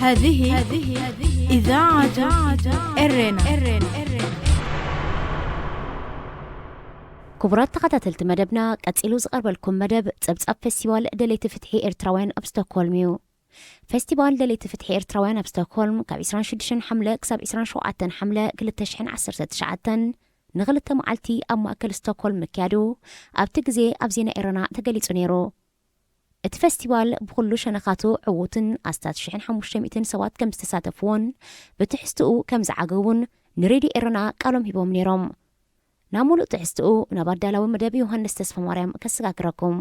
هذه هذه إذاعة إرينا. ክቡራት ተኸታተልቲ መደብና፣ ቀጺሉ ዝቐርበልኩም መደብ ጸብጻብ ፌስቲቫል ደለይቲ ፍትሒ ኤርትራውያን ኣብ ስቶክሆልም እዩ። ፌስቲቫል ደለይቲ ፍትሒ ኤርትራውያን ኣብ ስቶክሆልም ካብ ዕስራን ሽዱሽተን ሓምለ ክሳብ ዕስራን ሸውዓተን ሓምለ ክልተ ሽሕን ዓሰርተ ትሽዓተን ንኽልተ መዓልቲ ኣብ ማእከል ስቶክሆልም ምክያዱ ኣብቲ ግዜ ኣብ ዜና ኤረና ተገሊጹ ነይሩ። እቲ ፌስቲቫል ብኹሉ ሸነኻቱ ዕዉትን ኣስታት ሽሕን ሓሙሽተ ሚእትን ሰባት ከም ዝተሳተፍዎን ብትሕዝትኡ ከም ዝዓገቡን ንሬድዮ ኤረና ቃሎም ሂቦም ነይሮም። ናብ ሙሉእ ትሕዝትኡ ናብ ኣዳላዊ መደብ ዮሃንስ ተስፋ ማርያም ከሰጋግረኩም።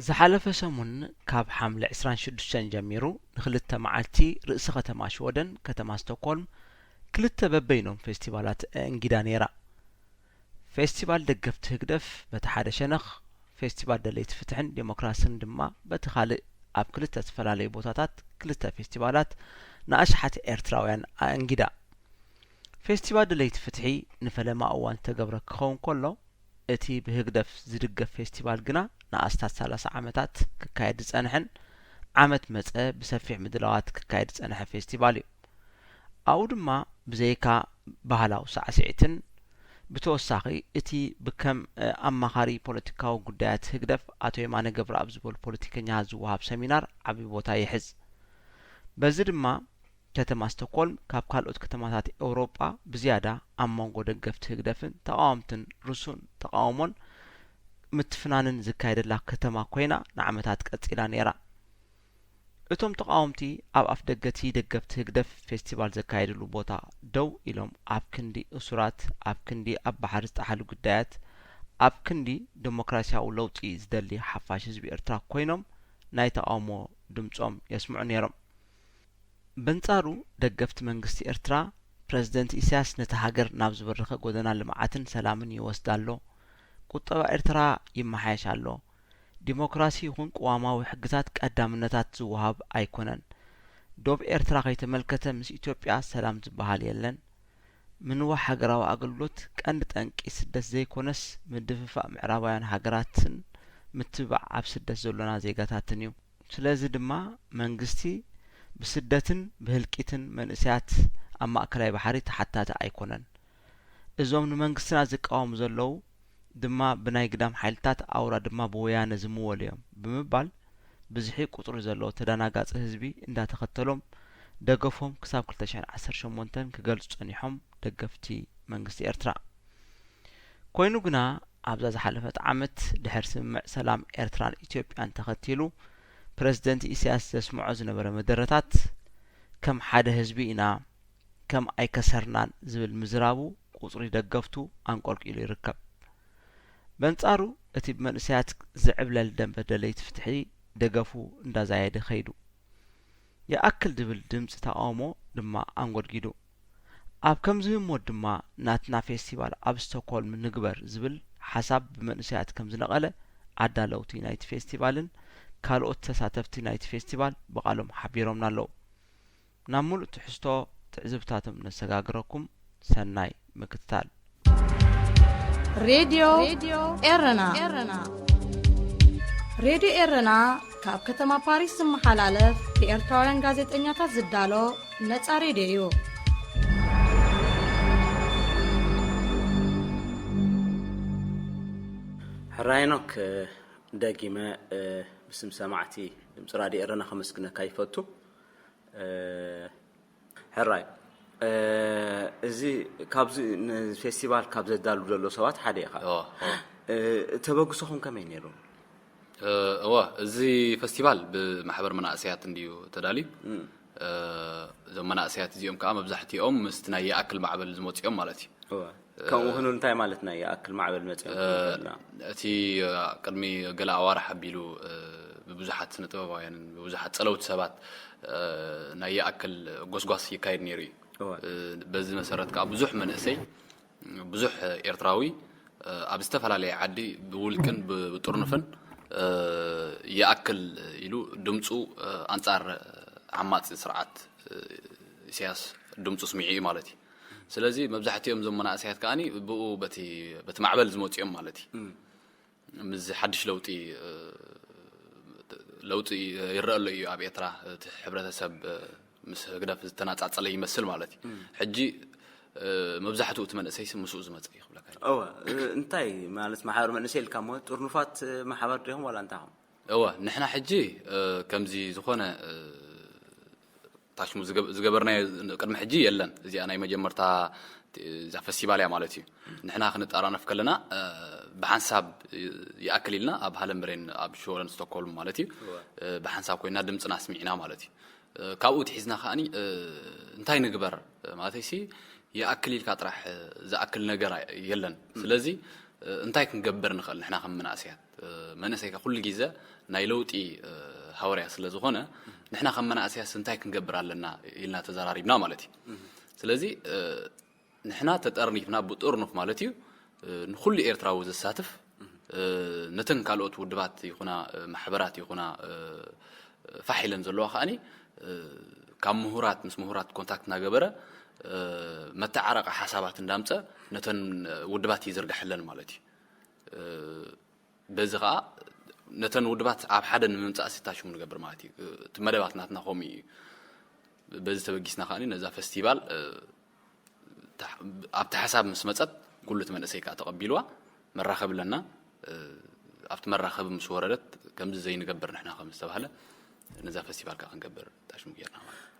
ዝሓለፈ ሰሙን ካብ ሓምለ ዕስራን ሽዱሽተን ጀሚሩ ንኽልተ መዓልቲ ርእሰ ከተማ ሽወደን ከተማ ስቶክሆልም ክልተ በበይኖም ፌስቲቫላት ኣእንጊዳ ነይራ። ፌስቲቫል ደገፍቲ ህግደፍ በቲ ሓደ ሸነኽ፣ ፌስቲቫል ደለይቲ ፍትሕን ዴሞክራስን ድማ በቲ ካልእ ኣብ ክልተ ዝተፈላለዩ ቦታታት ክልተ ፌስቲቫላት ንኣሽሓት ኤርትራውያን ኣእንጊዳ። ፌስቲቫል ደለይቲ ፍትሒ ንፈለማ እዋን ዝተገብረ ክኸውን ከሎ፣ እቲ ብህግደፍ ዝድገፍ ፌስቲቫል ግና ንኣስታት ሰላሳ ዓመታት ክካየድ ዝጸንሐን ዓመት መጸ ብሰፊሕ ምድላዋት ክካየድ ዝጸንሐ ፌስቲቫል እዩ። ኣብኡ ድማ ብዘይካ ባህላዊ ሳዕስዒትን ብተወሳኺ እቲ ብከም ኣማኻሪ ፖለቲካዊ ጉዳያት ህግደፍ ኣቶ የማነ ገብረኣብ ዝበሉ ፖለቲከኛታት ዝወሃብ ሰሚናር ዓቢ ቦታ ይሕዝ። በዚ ድማ ከተማ ስቶክሆልም ካብ ካልኦት ከተማታት ኤውሮጳ ብዝያዳ ኣብ መንጎ ደገፍቲ ህግደፍን ተቓወምትን ርሱን ተቓውሞን ምትፍናንን ዝካየደላ ከተማ ኮይና ንዓመታት ቀጺላ ነይራ። እቶም ተቓወምቲ ኣብ ኣፍደገ እቲ ደገፍቲ ህግደፍ ፌስቲቫል ዘካየድሉ ቦታ ደው ኢሎም ኣብ ክንዲ እሱራት፣ ኣብ ክንዲ ኣብ ባሕሪ ዝጠሓሉ ግዳያት፣ ኣብ ክንዲ ደሞክራስያዊ ለውጢ ዝደሊ ሓፋሽ ህዝቢ ኤርትራ ኮይኖም ናይ ተቓውሞ ድምጾም የስምዑ ነይሮም። በንጻሩ ደገፍቲ መንግስቲ ኤርትራ፣ ፕረዚደንት ኢሳያስ ነታ ሃገር ናብ ዝበረኸ ጎደና ልምዓትን ሰላምን ይወስዳ ኣሎ፣ ቁጠባ ኤርትራ ይመሓየሽ ኣሎ፣ ዲሞክራሲ ይኹን ቅዋማዊ ሕግታት ቀዳምነታት ዝወሃብ ኣይኮነን፣ ዶብ ኤርትራ ከይተመልከተ ምስ ኢትዮጵያ ሰላም ዝበሃል የለን፣ ምንዋሕ ሃገራዊ ኣገልግሎት ቀንዲ ጠንቂ ስደት ዘይኮነስ ምድፍፋእ ምዕራባውያን ሃገራትን ምትብባዕ ኣብ ስደት ዘሎና ዜጋታትን እዩ። ስለዚ ድማ መንግስቲ ብስደትን ብህልቂትን መንእሰያት ኣብ ማእከላይ ባሕሪ ተሓታቲ ኣይኮነን። እዞም ንመንግስትና ዝቃወሙ ዘለዉ ድማ ብናይ ግዳም ሓይልታት ኣውራ ድማ ብወያነ ዝምወሉ እዮም ብምባል ብዝሒ ቁጽሪ ዘለዎ ተደናጋጺ ህዝቢ እንዳተኸተሎም ደገፎም ክሳብ ክልተ ሽሕን ዓሰርተ ሸሞንተን ክገልጹ ጸኒሖም ደገፍቲ መንግስቲ ኤርትራ። ኮይኑ ግና ኣብዛ ዝሓለፈት ዓመት ድሕሪ ስምምዕ ሰላም ኤርትራን ኢትዮጵያን ተኸቲሉ ፕረዚደንት ኢሳያስ ዘስምዖ ዝነበረ መደረታት ከም ሓደ ህዝቢ ኢና ከም ኣይከሰርናን ዝብል ምዝራቡ ቁጽሪ ደገፍቱ ኣንቆልቂሉ ይርከብ። በንጻሩ እቲ ብመንእሰያት ዝዕብለል ደንበ ደለይቲ ፍትሒ ደገፉ እንዳዛየደ ከይዱ። ይኣክል ዝብል ድምጺ ተቓውሞ ድማ ኣንጎድጊዱ። ኣብ ከምዚ ህሞት ድማ ናትና ፌስቲቫል ኣብ ስቶክሆልም ንግበር ዝብል ሓሳብ ብመንእሰያት ከም ዝነቐለ ኣዳለውቲ ናይቲ ፌስቲቫልን ካልኦት ተሳተፍቲ ናይቲ ፌስቲቫል ብቓሎም ሓቢሮምና ኣለዉ። ናብ ሙሉእ ትሕዝቶ ትዕዝብታቶም ነሰጋግረኩም። ሰናይ ምክትታል። ሬድዮ ኤረና። ሬድዮ ኤረና ካብ ከተማ ፓሪስ ዝመሓላለፍ ብኤርትራውያን ጋዜጠኛታት ዝዳሎ ነጻ ሬድዮ እዩ። ሕራይ ሄኖክ፣ ደጊመ ብስም ሰማዕቲ ድምፂ ራድዮ ኤረና ከመስግነካ ይፈቱ። ሕራይ፣ እዚ ካብዚ ንፌስቲቫል ካብ ዘዳሉ ዘሎ ሰባት ሓደ ኢኻ። ተበግሶኹም ከመይ ነይሩ? እወ፣ እዚ ፈስቲቫል ብማሕበር መናእሰያት እንድዩ ተዳልዩ። እዞም መናእሰያት እዚኦም ከዓ መብዛሕትኦም ምስቲ ናይ ይኣክል ማዕበል ዝመፁ እዮም ማለት እዩ። እወ። ከምኡ ክኑ እንታይ ማለት ናይ ይኣክል ማዕበል መፂኦም ክብል ከለና? እቲ ቅድሚ ገለ ኣዋርሕ ኣቢሉ ብብዙሓት ስነ ጥበባውያንን ብብዙሓት ፀለውቲ ሰባት ናይ ይኣክል ጎስጓስ ይካየድ ነይሩ እዩ። እወ። በዚ መሰረት ከዓ ብዙሕ መንእሰይ ብዙሕ ኤርትራዊ ኣብ ዝተፈላለየ ዓዲ ብውልቅን ብጥርኑፍን ይኣክል ኢሉ ድምፁ ኣንፃር ዓማፂ ስርዓት ኢሳያስ ድምፁ ስሚዑ እዩ ማለት እዩ። ስለዚ መብዛሕትኦም እዞም መናእሰያት ከዓኒ ብኡ በቲ ማዕበል ዝመፁ እዮም ማለት እዩ። ምስ ሓድሽ ለውጢ ለውጢ ይረአ ኣሎ እዩ ኣብ ኤርትራ። እቲ ሕብረተሰብ ምስ ህግደፍ ዝተናጻጸለ ይመስል ማለት እዩ። ሕጂ መብዛሕትኡ እቲ መንእሰይ ምስኡ ዝመጸ እዩ ክብለካ። እወ። እንታይ ማለት ማሕበር መንእሰይ ኢልካ እሞ ጥርኑፋት ማሕበር ዲኹም ዋላ እንታይ ኹም? እወ፣ ንሕና ሕጂ ከምዚ ዝኾነ ታሽሙ ዝገበርናዮ ቅድሚ ሕጂ የለን። እዚኣ ናይ መጀመርታ እዛ ፈስቲቫል እያ ማለት እዩ። ንሕና ክንጠራነፍ ከለና ብሓንሳብ ይኣክል ኢልና ኣብ ሃለምበሬን ኣብ ሽወደን ስቶክሆልም ማለት እዩ ብሓንሳብ ኮይና ድምፅና ኣስሚዕና ማለት እዩ። ካብኡ ትሒዝና ከዓኒ እንታይ ንግበር ማለት ሲ ይኣክል ኢልካ ጥራሕ ዝኣክል ነገር የለን። ስለዚ እንታይ ክንገብር ንኽእል ንሕና ከም መናእሰያት? መንእሰይ ከ ኩሉ ግዜ ናይ ለውጢ ሃወርያ ስለ ዝኾነ ንሕና ከም መናእሰያስ እንታይ ክንገብር ኣለና ኢልና ተዘራሪብና ማለት እዩ። ስለዚ ንሕና ተጠርኒፍና ብጥርኑፍ ማለት እዩ ንኩሉ ኤርትራዊ ዘሳትፍ ነተን ካልኦት ውድባት ይኹና ማሕበራት ይኹና ፋሕ ኢለን ዘለዋ ከዓኒ ካብ ምሁራት ምስ ምሁራት ኮንታክት እናገበረ መተዓረቂ ሓሳባት እንዳምፀ ነተን ውድባት ይዝርግሐለን ማለት እዩ። በዚ ከዓ ነተን ውድባት ኣብ ሓደ ንምምፃእ ሲታሽሙ ንገብር ማለት እዩ። እቲ መደባት ናትና ከምኡ እዩ። በዚ ተበጊስና ከዓኒ ነዛ ፈስቲቫል ኣብቲ ሓሳብ ምስ መፀት ኩሉ እቲ መንእሰይ ከዓ ተቐቢልዋ መራኸቢ ኣለና። ኣብቲ መራኸቢ ምስ ወረደት ከምዚ ዘይንገብር ንሕና ከም ዝተባህለ ነዛ ፈስቲቫል ከዓ ክንገብር ታሽሙ ጌርና ማለት እዩ።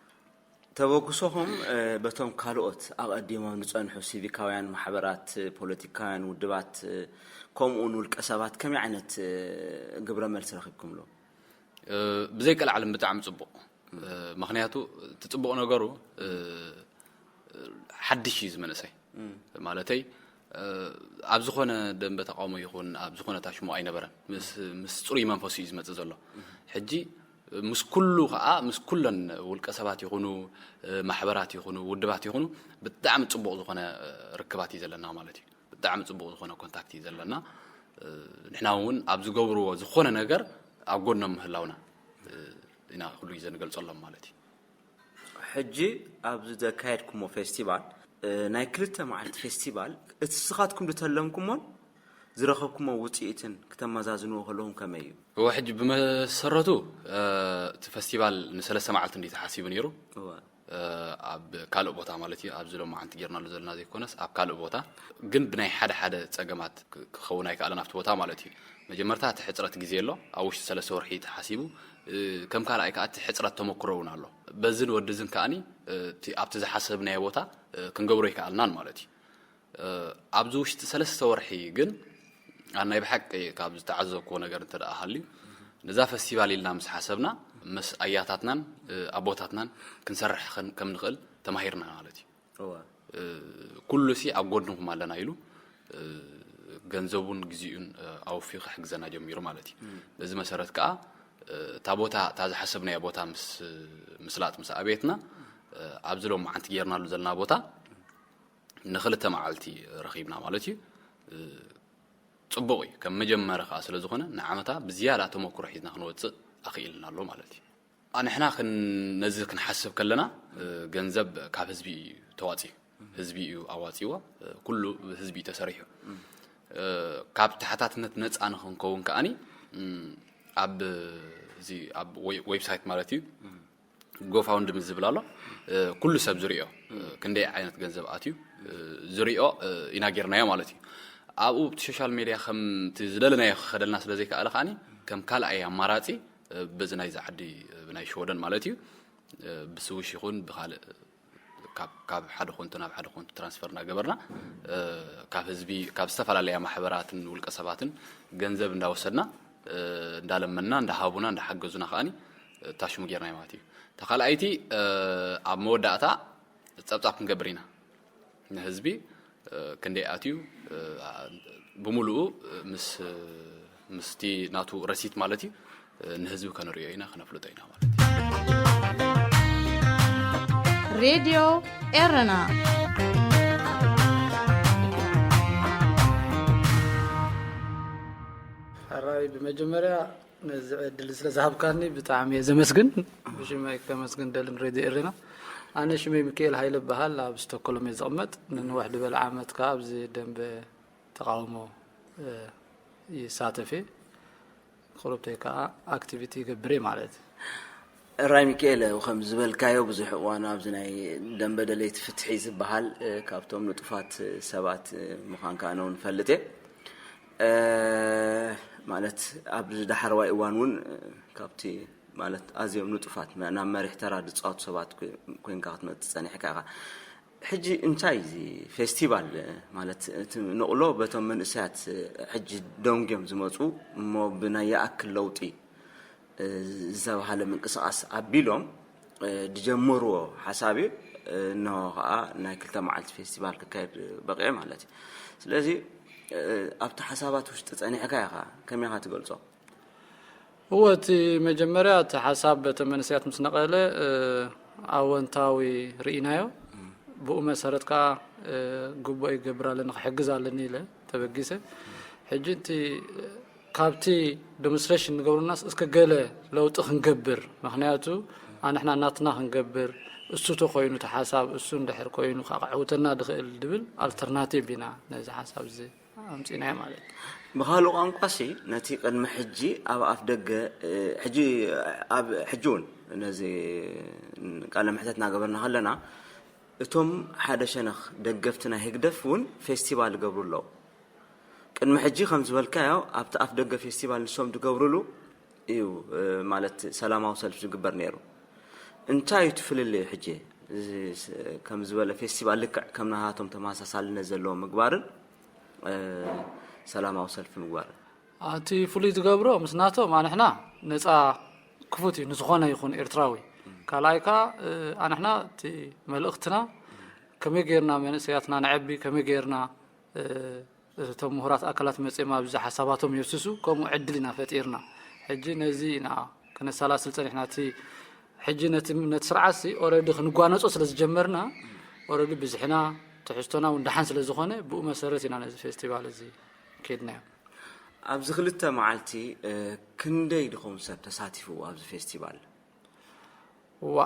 ተበግሶኹም በቶም ካልኦት ኣቐዲሞም ዝጸንሑ ሲቪካውያን ማሕበራት፣ ፖለቲካውያን ውድባት፣ ከምኡውን ውልቀ ሰባት ከመይ ዓይነት ግብረ መልሲ ረኺብኩምሉ? ብዘይቀልዓለም ብጣዕሚ ጽቡቕ። ምኽንያቱ እቲ ጽቡቕ ነገሩ ሓድሽ እዩ ዝመንእሰይ። ማለተይ ኣብ ዝኾነ ደንበ ተቃውሞ ይኹን ኣብ ዝኾነ ታሽሙ ኣይነበረን። ምስ ጽሩይ መንፈሱ እዩ ዝመጽእ ዘሎ። ሕጂ ምስ ኩሉ ከዓ ምስ ኩለን ውልቀ ሰባት ይኹኑ ማሕበራት ይኹኑ ውድባት ይኹኑ ብጣዕሚ ጽቡቕ ዝኾነ ርክባት እዩ ዘለና ማለት እዩ። ብጣዕሚ ጽቡቕ ዝኾነ ኮንታክት እዩ ዘለና። ንሕና እውን ኣብ ዝገብርዎ ዝኾነ ነገር ኣብ ጎኖም ምህላውና ኢና ኩሉ ግዜ ንገልጸሎም ማለት እዩ። ሕጂ ኣብዚ ዘካየድኩሞ ፌስቲቫል ናይ ክልተ መዓልቲ ፌስቲቫል እቲ ንስኻትኩም ዝተለምኩሞን ዝረኸብኩሞ ውፅኢትን ክተመዛዝንዎ ከለኹም ከመይ እዩ? እወ፣ ሕጂ ብመሰረቱ እቲ ፈስቲቫል ንሰለስተ መዓልቲ እንዲ ተሓሲቡ ነይሩ። እወ። ኣብ ካልእ ቦታ ማለት እዩ፣ ኣብዚ ሎማዓንቲ ጌርናሉ ዘለና ዘይኮነስ ኣብ ካልእ ቦታ ግን ብናይ ሓደ ሓደ ፀገማት ክኸውን ኣይከኣለን ኣብቲ ቦታ ማለት እዩ። መጀመርታ እቲ ሕፅረት ግዜ ኣሎ፣ ኣብ ውሽጢ ሰለስተ ወርሒ ተሓሲቡ። ከም ካልኣይ ከዓ እቲ ሕፅረት ተመክሮ እውን ኣሎ። በዝን ወድዝን ከዓኒ ኣብቲ ዝሓሰብናዮ ቦታ ክንገብሮ ኣይከኣልናን ማለት እዩ። ኣብዚ ውሽጢ ሰለስተ ወርሒ ግን ኣነ ናይ ብሓቂ ካብ ዝተዓዘብክዎ ነገር እንተ ደኣ ሃልዩ፣ ነዛ ፈስቲቫል ኢልና ምስ ሓሰብና ምስ ኣያታትናን ኣቦታትናን ክንሰርሕ ከም ንኽእል ተማሂርና ማለት እዩ። ኩሉ ሲ ኣብ ጎድንኹም ኣለና ኢሉ ገንዘቡን ግዜኡን ኣወፊዩ ክሕግዘና ጀሚሩ ማለት እዩ። በዚ መሰረት ከዓ እታ ቦታ እታ ዝሓሰብናያ ቦታ ምስ ምስላጥ ምስ ኣቤትና ኣብዚ ሎም መዓንቲ ጌርናሉ ዘለና ቦታ ንክልተ መዓልቲ ረኺብና ማለት እዩ። ጽቡቕ እዩ። ከም መጀመሪ ከኣ ስለ ዝኾነ ንዓመታ ብዝያዳ ተመክሮ ሒዝና ክንወጽእ ኣኽኢልና ኣሎ ማለት እዩ። ንሕና ነዚ ክንሓስብ ከለና ገንዘብ ካብ ህዝቢ እዩ ተዋጺኡ። ህዝቢ እዩ ኣዋጺዎ። ኩሉ ህዝቢ እዩ ተሰሪሑ። ካብ ተሓታትነት ነፃ ንክንከውን ከኣኒ ኣብ እዚ ኣብ ዌብሳይት ማለት እዩ ጎፋውንድሚ ዝብል ኣሎ። ኩሉ ሰብ ዝሪኦ ክንደይ ዓይነት ገንዘብ ኣትዩ ዝሪኦ ኢና ጌርናዮ ማለት እዩ። ኣብኡ ብቲ ሶሻል ሜድያ ከምቲ ዝደለናዮ ክኸደልና ስለ ዘይከኣለ ከዓኒ ከም ካልኣይ ኣማራፂ በዚ ናይዚ ዓዲ ብናይ ሽወደን ማለት እዩ ብስዊሽ ይኹን ብካልእ ካብ ሓደ ኮንቶ ናብ ሓደ ኮንቶ ትራንስፈር እናገበርና ካብ ህዝቢ ካብ ዝተፈላለያ ማሕበራትን ውልቀ ሰባትን ገንዘብ እንዳወሰድና እንዳለመንና እንዳሃቡና እንዳሓገዙና ከዓኒ ታሽሙ ጌርናዮ ማለት እዩ። ተካልኣይቲ ኣብ መወዳእታ ጸብጻብ ክንገብር ኢና ንህዝቢ ክንደይ ኣትዩ ብምሉኡ ምስ ምስቲ ናቱ ረሲት ማለት እዩ ንህዝቢ ከነርእዮ ኢና ከነፍልጦ ኢና ማለት እዩ። ሬድዮ ኤረና ራይ፣ ብመጀመርያ ነዚ ዕድል ስለ ዝሃብካኒ ብጣዕሚ እየ ዘመስግን። ብሽመይ ከመስግን ደልን ሬድዮ ኤሬና። ኣነ ሽመይ ሚካኤል ሃይለ እበሃል፣ ኣብ ስቶኮሎም እየ ዝቕመጥ። ንንውሕ ዝበለ ዓመት ከኣ ኣብዚ ደንበ ተቃውሞ ይሳተፍ እየ። ቁሩብተይ ከኣ ኣክቲቪቲ ይገብር እየ ማለት እዩ። ራይ ሚካኤል፣ ከም ዝበልካዮ ብዙሕ እዋን ኣብዚ ናይ ደንበ ደለይቲ ፍትሒ ዝበሃል ካብቶም ንጡፋት ሰባት ምዃንካ ኣነ እውን ፈልጥ እየ። ማለት ኣብዚ ዳሕረዋይ እዋን እውን ካብቲ ማለት ኣዝዮም ንጡፋት ናብ መሪሕ ተራ ዝፃወቱ ሰባት ኮይንካ ክትመፅእ ፀኒሕካ ኢኻ። ሕጂ እንታይ እዚ ፌስቲቫል ማለት እቲ ነቕሎ በቶም መንእሰያት ሕጂ ደንጉዮም ዝመፁ እሞ ብናይ ይኣክል ለውጢ ዝተባሃለ ምንቅስቃስ ኣቢሎም ዝጀመርዎ ሓሳብ እዩ። እነሆ ከዓ ናይ ክልተ መዓልቲ ፌስቲቫል ክካየድ በቂዑ ማለት እዩ። ስለዚ ኣብቲ ሓሳባት ውሽጢ ፀኒዕካ ኢኻ ከመይ ኢኻ ትገልፆ? እወ፣ እቲ መጀመርያ እቲ ሓሳብ በተን መንእሰያት ምስ ነቐለ ኣወንታዊ ርኢናዮ። ብኡ መሰረት ከዓ ግቡእ ይገብር ኣለኒ ክሕግዝ ኣለኒ ኢለ ተበጊሰ። ሕጂ እቲ ካብቲ ዶሚኒስትሬሽን ንገብሩናስ እስከ ገለ ለውጢ ክንገብር፣ ምክንያቱ ኣንሕና ናትና ክንገብር እሱ ተኮይኑ እቲ ሓሳብ እሱ እንድሕር ኮይኑ ከዓ ክዕውተና ድኽእል ድብል ኣልተርናቲቭ ኢና ነዚ ሓሳብ እዚ ኣምፂናዮ ማለት እዩ። ብኻልእ ቋንቋ ሲ ነቲ ቅድሚ ሕጂ ኣብ ኣፍ ደገ ሕጂ ኣብ ሕጂ እውን ነዚ ቃለ ምሕተት እናገበርና ከለና እቶም ሓደ ሸነኽ ደገፍቲ ናይ ህግደፍ እውን ፌስቲቫል ይገብሩ ኣለዉ። ቅድሚ ሕጂ ከም ዝበልካዮ ኣብቲ ኣፍ ደገ ፌስቲቫል ንሶም ዝገብሩሉ እዩ ማለት ሰላማዊ ሰልፊ ዝግበር ነይሩ። እንታይ እዩ እቲ ፍልልዩ ሕጂ? ከም ዝበለ ፌስቲቫል ልክዕ ከም ናሃቶም ተመሳሳልነት ዘለዎ ምግባርን ሰላማዊ ሰልፊ ምግባርን። እቲ ፍሉይ ዝገብሮ ምስ ናቶም ኣንሕና ነፃ ክፉት እዩ ንዝኾነ ይኹን ኤርትራዊ። ካልኣይ ከዓ ኣንሕና እቲ መልእኽትና ከመይ ጌርና መንእሰያትና ነዐቢ፣ ከመይ ጌርና እቶም ምሁራት ኣካላት መፅኦም ኣብዚ ሓሳባቶም የፍስሱ፣ ከምኡ ዕድል ኢና ፈጢርና። ሕጂ ነዚ ኢና ከነሰላስል ፀኒሕና። እቲ ሕጂ ነቲ ነቲ ስርዓት ሲ ኦረዲ ክንጓነፆ ስለ ዝጀመርና ኦረዲ ብዝሕና ትሕዝቶና እውን ደሓን ስለ ዝኾነ ብኡ መሰረት ኢና ነዚ ፌስቲቫል እዚ ከይድናዮ። ኣብዚ ክልተ መዓልቲ ክንደይ ድኹም ሰብ ተሳቲፉ ኣብዚ ፌስቲቫል? ዋ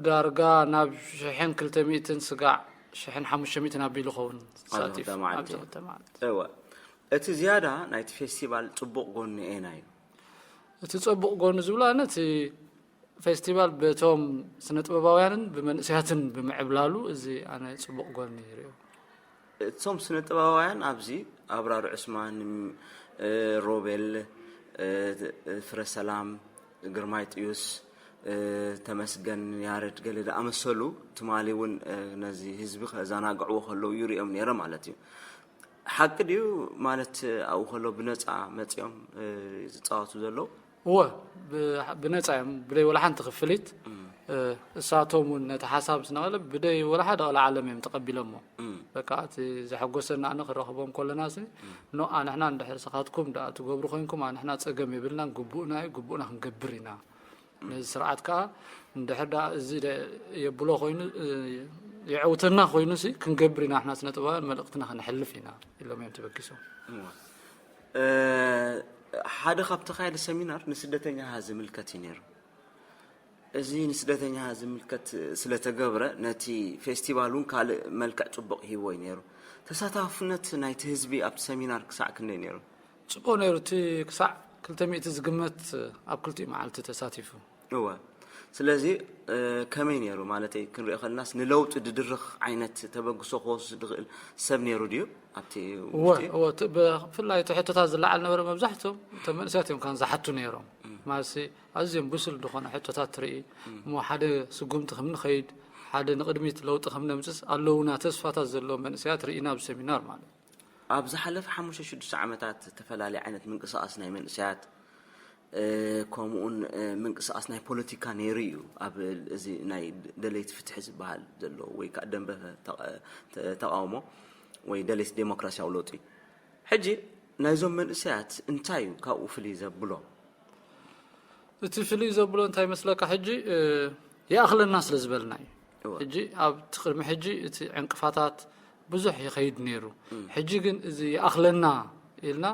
ዳርጋ ናብ ሽሕን ክልተ ሚእትን ስጋዕ ሽሕን ሓሙሽተ ሚእትን ኣቢሉ ኸውን ሳቲፍ እወ። እቲ ዝያዳ ናይቲ ፌስቲቫል ፅቡቕ ጎኒ ኤና እዩ? እቲ ፅቡቕ ጎኒ ዝብሎ ኣነ እቲ ፌስቲቫል በቶም ስነ ጥበባውያንን ብመንእሰያትን ብምዕብላሉ እዚ ኣነ ፅቡቕ ጎኒ ይሪኦ። እቶም ስነ ጥበባውያን ኣብዚ ኣብራር ዑስማን፣ ሮቤል፣ ፍረሰላም፣ ግርማይ ጥዩስ፣ ተመስገን ያረድ ገለ ዝኣመሰሉ ትማሊ እውን ነዚ ህዝቢ ከዘናግዕዎ ከለዉ ይሪኦም ነይረ ማለት እዩ። ሓቂ ድዩ ማለት ኣብኡ ከለዉ ብነፃ መፂኦም ዝፃወቱ ዘለዉ? እወ፣ ብነፃ እዮም፣ ብደይ ወላ ሓንቲ ክፍሊት። እሳቶም እውን ነቲ ሓሳብ ስነቐለ ብደይ ወላ ሓደ ቀልዓለም እዮም ተቐቢሎሞ። በቃ እቲ ዘሐጎሰና ኣነ ክረኽቦም ከለና ሲ ኖ ኣንሕና እንድሕር ስኻትኩም ደኣ ትገብሩ ኮይንኩም ኣንሕና ፀገም የብልናን፣ ግቡእና እዩ፣ ግቡእና ክንገብር ኢና። ነዚ ስርዓት ከዓ እንድሕር ደኣ እዚ የብሎ ኮይኑ የዕውተና ኮይኑ ሲ ክንገብር ኢና፣ ንሕና ስነ ጥበባውያን መልእኽትና ከነሕልፍ ኢና ኢሎም እዮም ተበጊሶም። ሓደ ካብ ተኻየደ ሰሚናር ንስደተኛ ዝምልከት እዩ ነይሩ። እዚ ንስደተኛ ዝምልከት ስለተገብረ ነቲ ፌስቲቫል እውን ካልእ መልክዕ ፅቡቕ ሂብዎ እዩ ነይሩ። ተሳታፍነት ናይቲ ህዝቢ ኣብቲ ሰሚናር ክሳዕ ክንደይ ነይሩ? ፅቡቕ ነይሩ። እቲ ክሳዕ ክልተ ሚእቲ ዝግመት ኣብ ክልቲኡ መዓልቲ ተሳቲፉ። እወ። ስለዚ ከመይ ነይሩ ማለተይ ክንሪኦ ከለናስ ንለውጢ ድድርኽ ዓይነት ተበግሶ ክወስድ ዝኽእል ሰብ ነይሩ ድዩ ኣብቲ ውሽጢ? እወ፣ ብፍላይ እቲ ሕቶታት ዝለዓል ነበረ መብዛሕትኦም እቶም መንእሰያት እዮም ካን ዝሓቱ ነይሮም። ማለትሲ ኣዝዮም ብሱል ዝኾነ ሕቶታት ትርኢ እሞ ሓደ ስጉምቲ ከም ንኸይድ ሓደ ንቕድሚት ለውጢ ከም ነምፅስ ኣለውና ተስፋታት ዘለዎ መንእሰያት ርኢና ኣብ ሰሚናር ማለት እዩ። ኣብ ዝሓለፈ ሓሙሽተ ሽዱሽተ ዓመታት ዝተፈላለየ ዓይነት ምንቅስቃስ ናይ መንእሰያት ከምኡውን ምንቅስቃስ ናይ ፖለቲካ ነይሩ እዩ። ኣብ እዚ ናይ ደለይቲ ፍትሒ ዝበሃል ዘሎ ወይ ከዓ ደንበ ተቃውሞ ወይ ደለይቲ ዴሞክራሲያዊ ለውጢ። ሕጂ ናይዞም መንእሰያት እንታይ እዩ ካብኡ ፍልይ ዘብሎ? እቲ ፍልይ ዘብሎ እንታይ መስለካ ሕጂ ይኣኽለና ስለ ዝበልና እዩ። ሕጂ ኣብቲ ቅድሚ ሕጂ እቲ ዕንቅፋታት ብዙሕ ይኸይድ ነይሩ። ሕጂ ግን እዚ ይኣኽለና ኢልና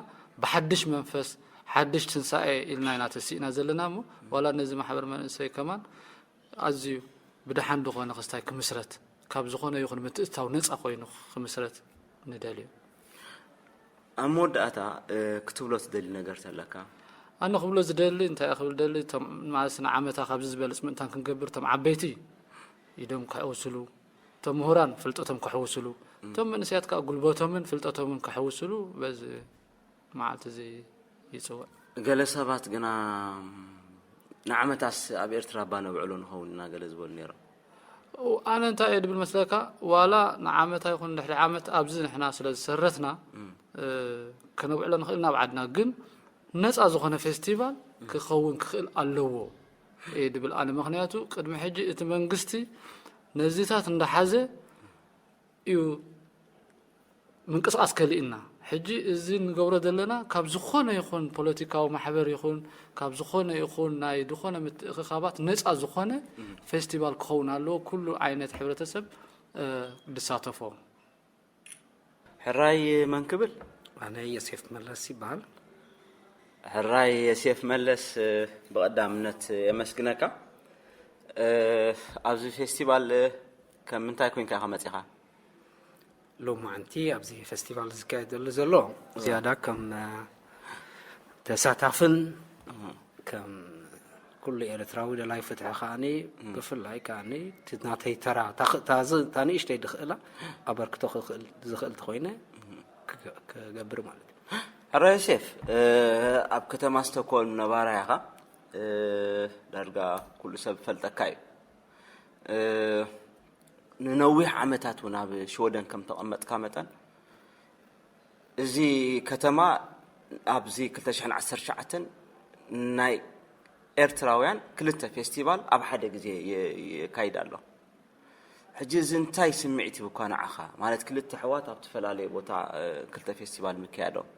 ብሓድሽ መንፈስ ሓድሽ ትንሳኤ ኢልና ኢና ተሲእና ዘለና እሞ፣ ዋላ ነዚ ማሕበር መንእሰይ ከማን ኣዝዩ ብደሓን ዝኾነ ክስታይ ክምስረት፣ ካብ ዝኾነ ይኹን ምትእትታው ነጻ ኮይኑ ክምስረት ንደልዩ። ኣብ መወዳእታ ክትብሎ ትደሊ ነገር ተለካ? ኣነ ክብሎ ዝደሊ እንታይ ክብል ደሊ፣ ማለት ንዓመታ ካብዚ ዝበልፅ ምእንታን ክንገብር፣ እቶም ዓበይቲ ኢዶም ክሕውስሉ፣ እቶም ምሁራን ፍልጠቶም ክሕውስሉ፣ እቶም መንእሰያት ከዓ ጉልበቶምን ፍልጠቶምን ክሕውስሉ በዚ መዓልቲ እዚ ይፅውዕ። ገለ ሰባት ግና ንዓመታስ ኣብ ኤርትራ እባ ነብዕሎ ንኸውን ኢና ገለ ዝበሉ ነይሮም። ኣነ እንታይ እየ ድብል መስለካ፣ ዋላ ንዓመታ ይኹን ድሕሪ ዓመት ኣብዚ ንሕና ስለ ዝሰረትና ከነብዕሎ ንኽእል ናብ ዓድና፣ ግን ነፃ ዝኾነ ፌስቲቫል ክኸውን ክኽእል ኣለዎ እየ ድብል ኣነ። ምክንያቱ ቅድሚ ሕጂ እቲ መንግስቲ ነዚታት እንዳሓዘ እዩ ምንቅስቃስ ከሊእና። ሕጂ እዚ ንገብሮ ዘለና ካብ ዝኾነ ይኹን ፖለቲካዊ ማሕበር ይኹን ካብ ዝኾነ ይኹን ናይ ዝኾነ ምትእኽኻባት ነፃ ዝኾነ ፌስቲቫል ክኸውን ኣለዎ። ኩሉ ዓይነት ሕብረተሰብ ድሳተፎ። ሕራይ መን ክብል? ኣነ የሴፍ መለስ ይበሃል። ሕራይ የሴፍ መለስ፣ ብቐዳምነት የመስግነካ። ኣብዚ ፌስቲቫል ከም ምንታይ ኮንካ ኢኻ መጺኻ? ሎማዓንቲ ኣብዚ ፌስቲቫል ዝካየደሉ ዘሎ ዝያዳ ከም ተሳታፍን ከም ኩሉ ኤርትራዊ ደላይ ፍትሒ ከዓኒ ብፍላይ ከዓኒ እቲ ናተይ ተራ እታ ንእሽተይ ድኽእላ ኣበርክቶ ዝኽእል ተኮይነ ክገብር ማለት እዩ። ሕራይ ዮሴፍ፣ ኣብ ከተማ ስቶኮልም ነባራይ ኢኻ። ዳርጋ ኩሉ ሰብ ፈልጠካ እዩ። ንነዊሕ ዓመታት እውን ኣብ ሽወደን ከም ተቐመጥካ መጠን፣ እዚ ከተማ ኣብዚ ክልተ ሽሕን ዓሰርተ ትሽዓተን ናይ ኤርትራውያን ክልተ ፌስቲቫል ኣብ ሓደ ግዜ የካይድ ኣሎ። ሕጂ እዚ እንታይ ስምዒት ይህብኳ ንዓኻ? ማለት ክልተ ኣሕዋት ኣብ ዝተፈላለየ ቦታ ክልተ ፌስቲቫል ምክያዶም።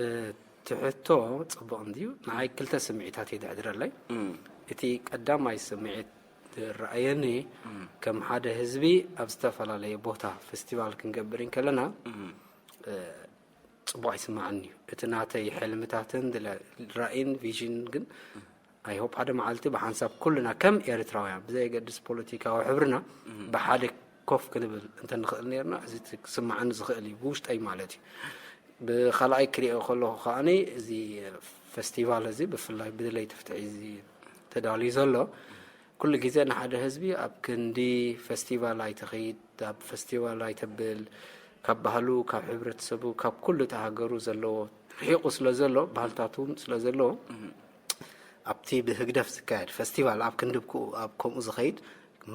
እቲ ሕቶ ጽቡቕ እንድዩ። ንዓይ ክልተ ስምዒታት እዩ ዘሕድረለይ። እቲ ቀዳማይ ስምዒት ዝረኣየኒ ከም ሓደ ህዝቢ ኣብ ዝተፈላለየ ቦታ ፌስቲቫል ክንገብር እንከለና ጽቡቕ ኣይስማዓኒ እዩ። እቲ ናተይ ሕልምታትን ራእይን ቪዥን ግን ኣይሆፕ ሓደ መዓልቲ ብሓንሳብ ኩልና ከም ኤርትራውያን ብዘየገድስ ፖለቲካዊ ሕብርና ብሓደ ኮፍ ክንብል እንተንኽእል ነርና እዚ ክስማዓኒ ዝኽእል እዩ ብውሽጠይ ማለት እዩ። ብካልኣይ ክሪኦ ከለኹ ከዓኒ እዚ ፈስቲቫል እዚ ብፍላይ ብደለይቲ ፍትሒ እዚ ተዳልዩ ዘሎ ኩሉ ግዜ ንሓደ ህዝቢ ኣብ ክንዲ ፈስቲቫል ኣይትኸይድ፣ ኣብ ፈስቲቫል ኣይተብል፣ ካብ ባህሉ፣ ካብ ሕብረተሰቡ፣ ካብ ኩሉ እቲ ሃገሩ ዘለዎ ርሒቑ ስለ ዘሎ፣ ባህልታት እውን ስለ ዘለዎ ኣብቲ ብህግደፍ ዝካየድ ፈስቲቫል ኣብ ክንድብክኡ ኣብ ከምኡ ዝኸይድ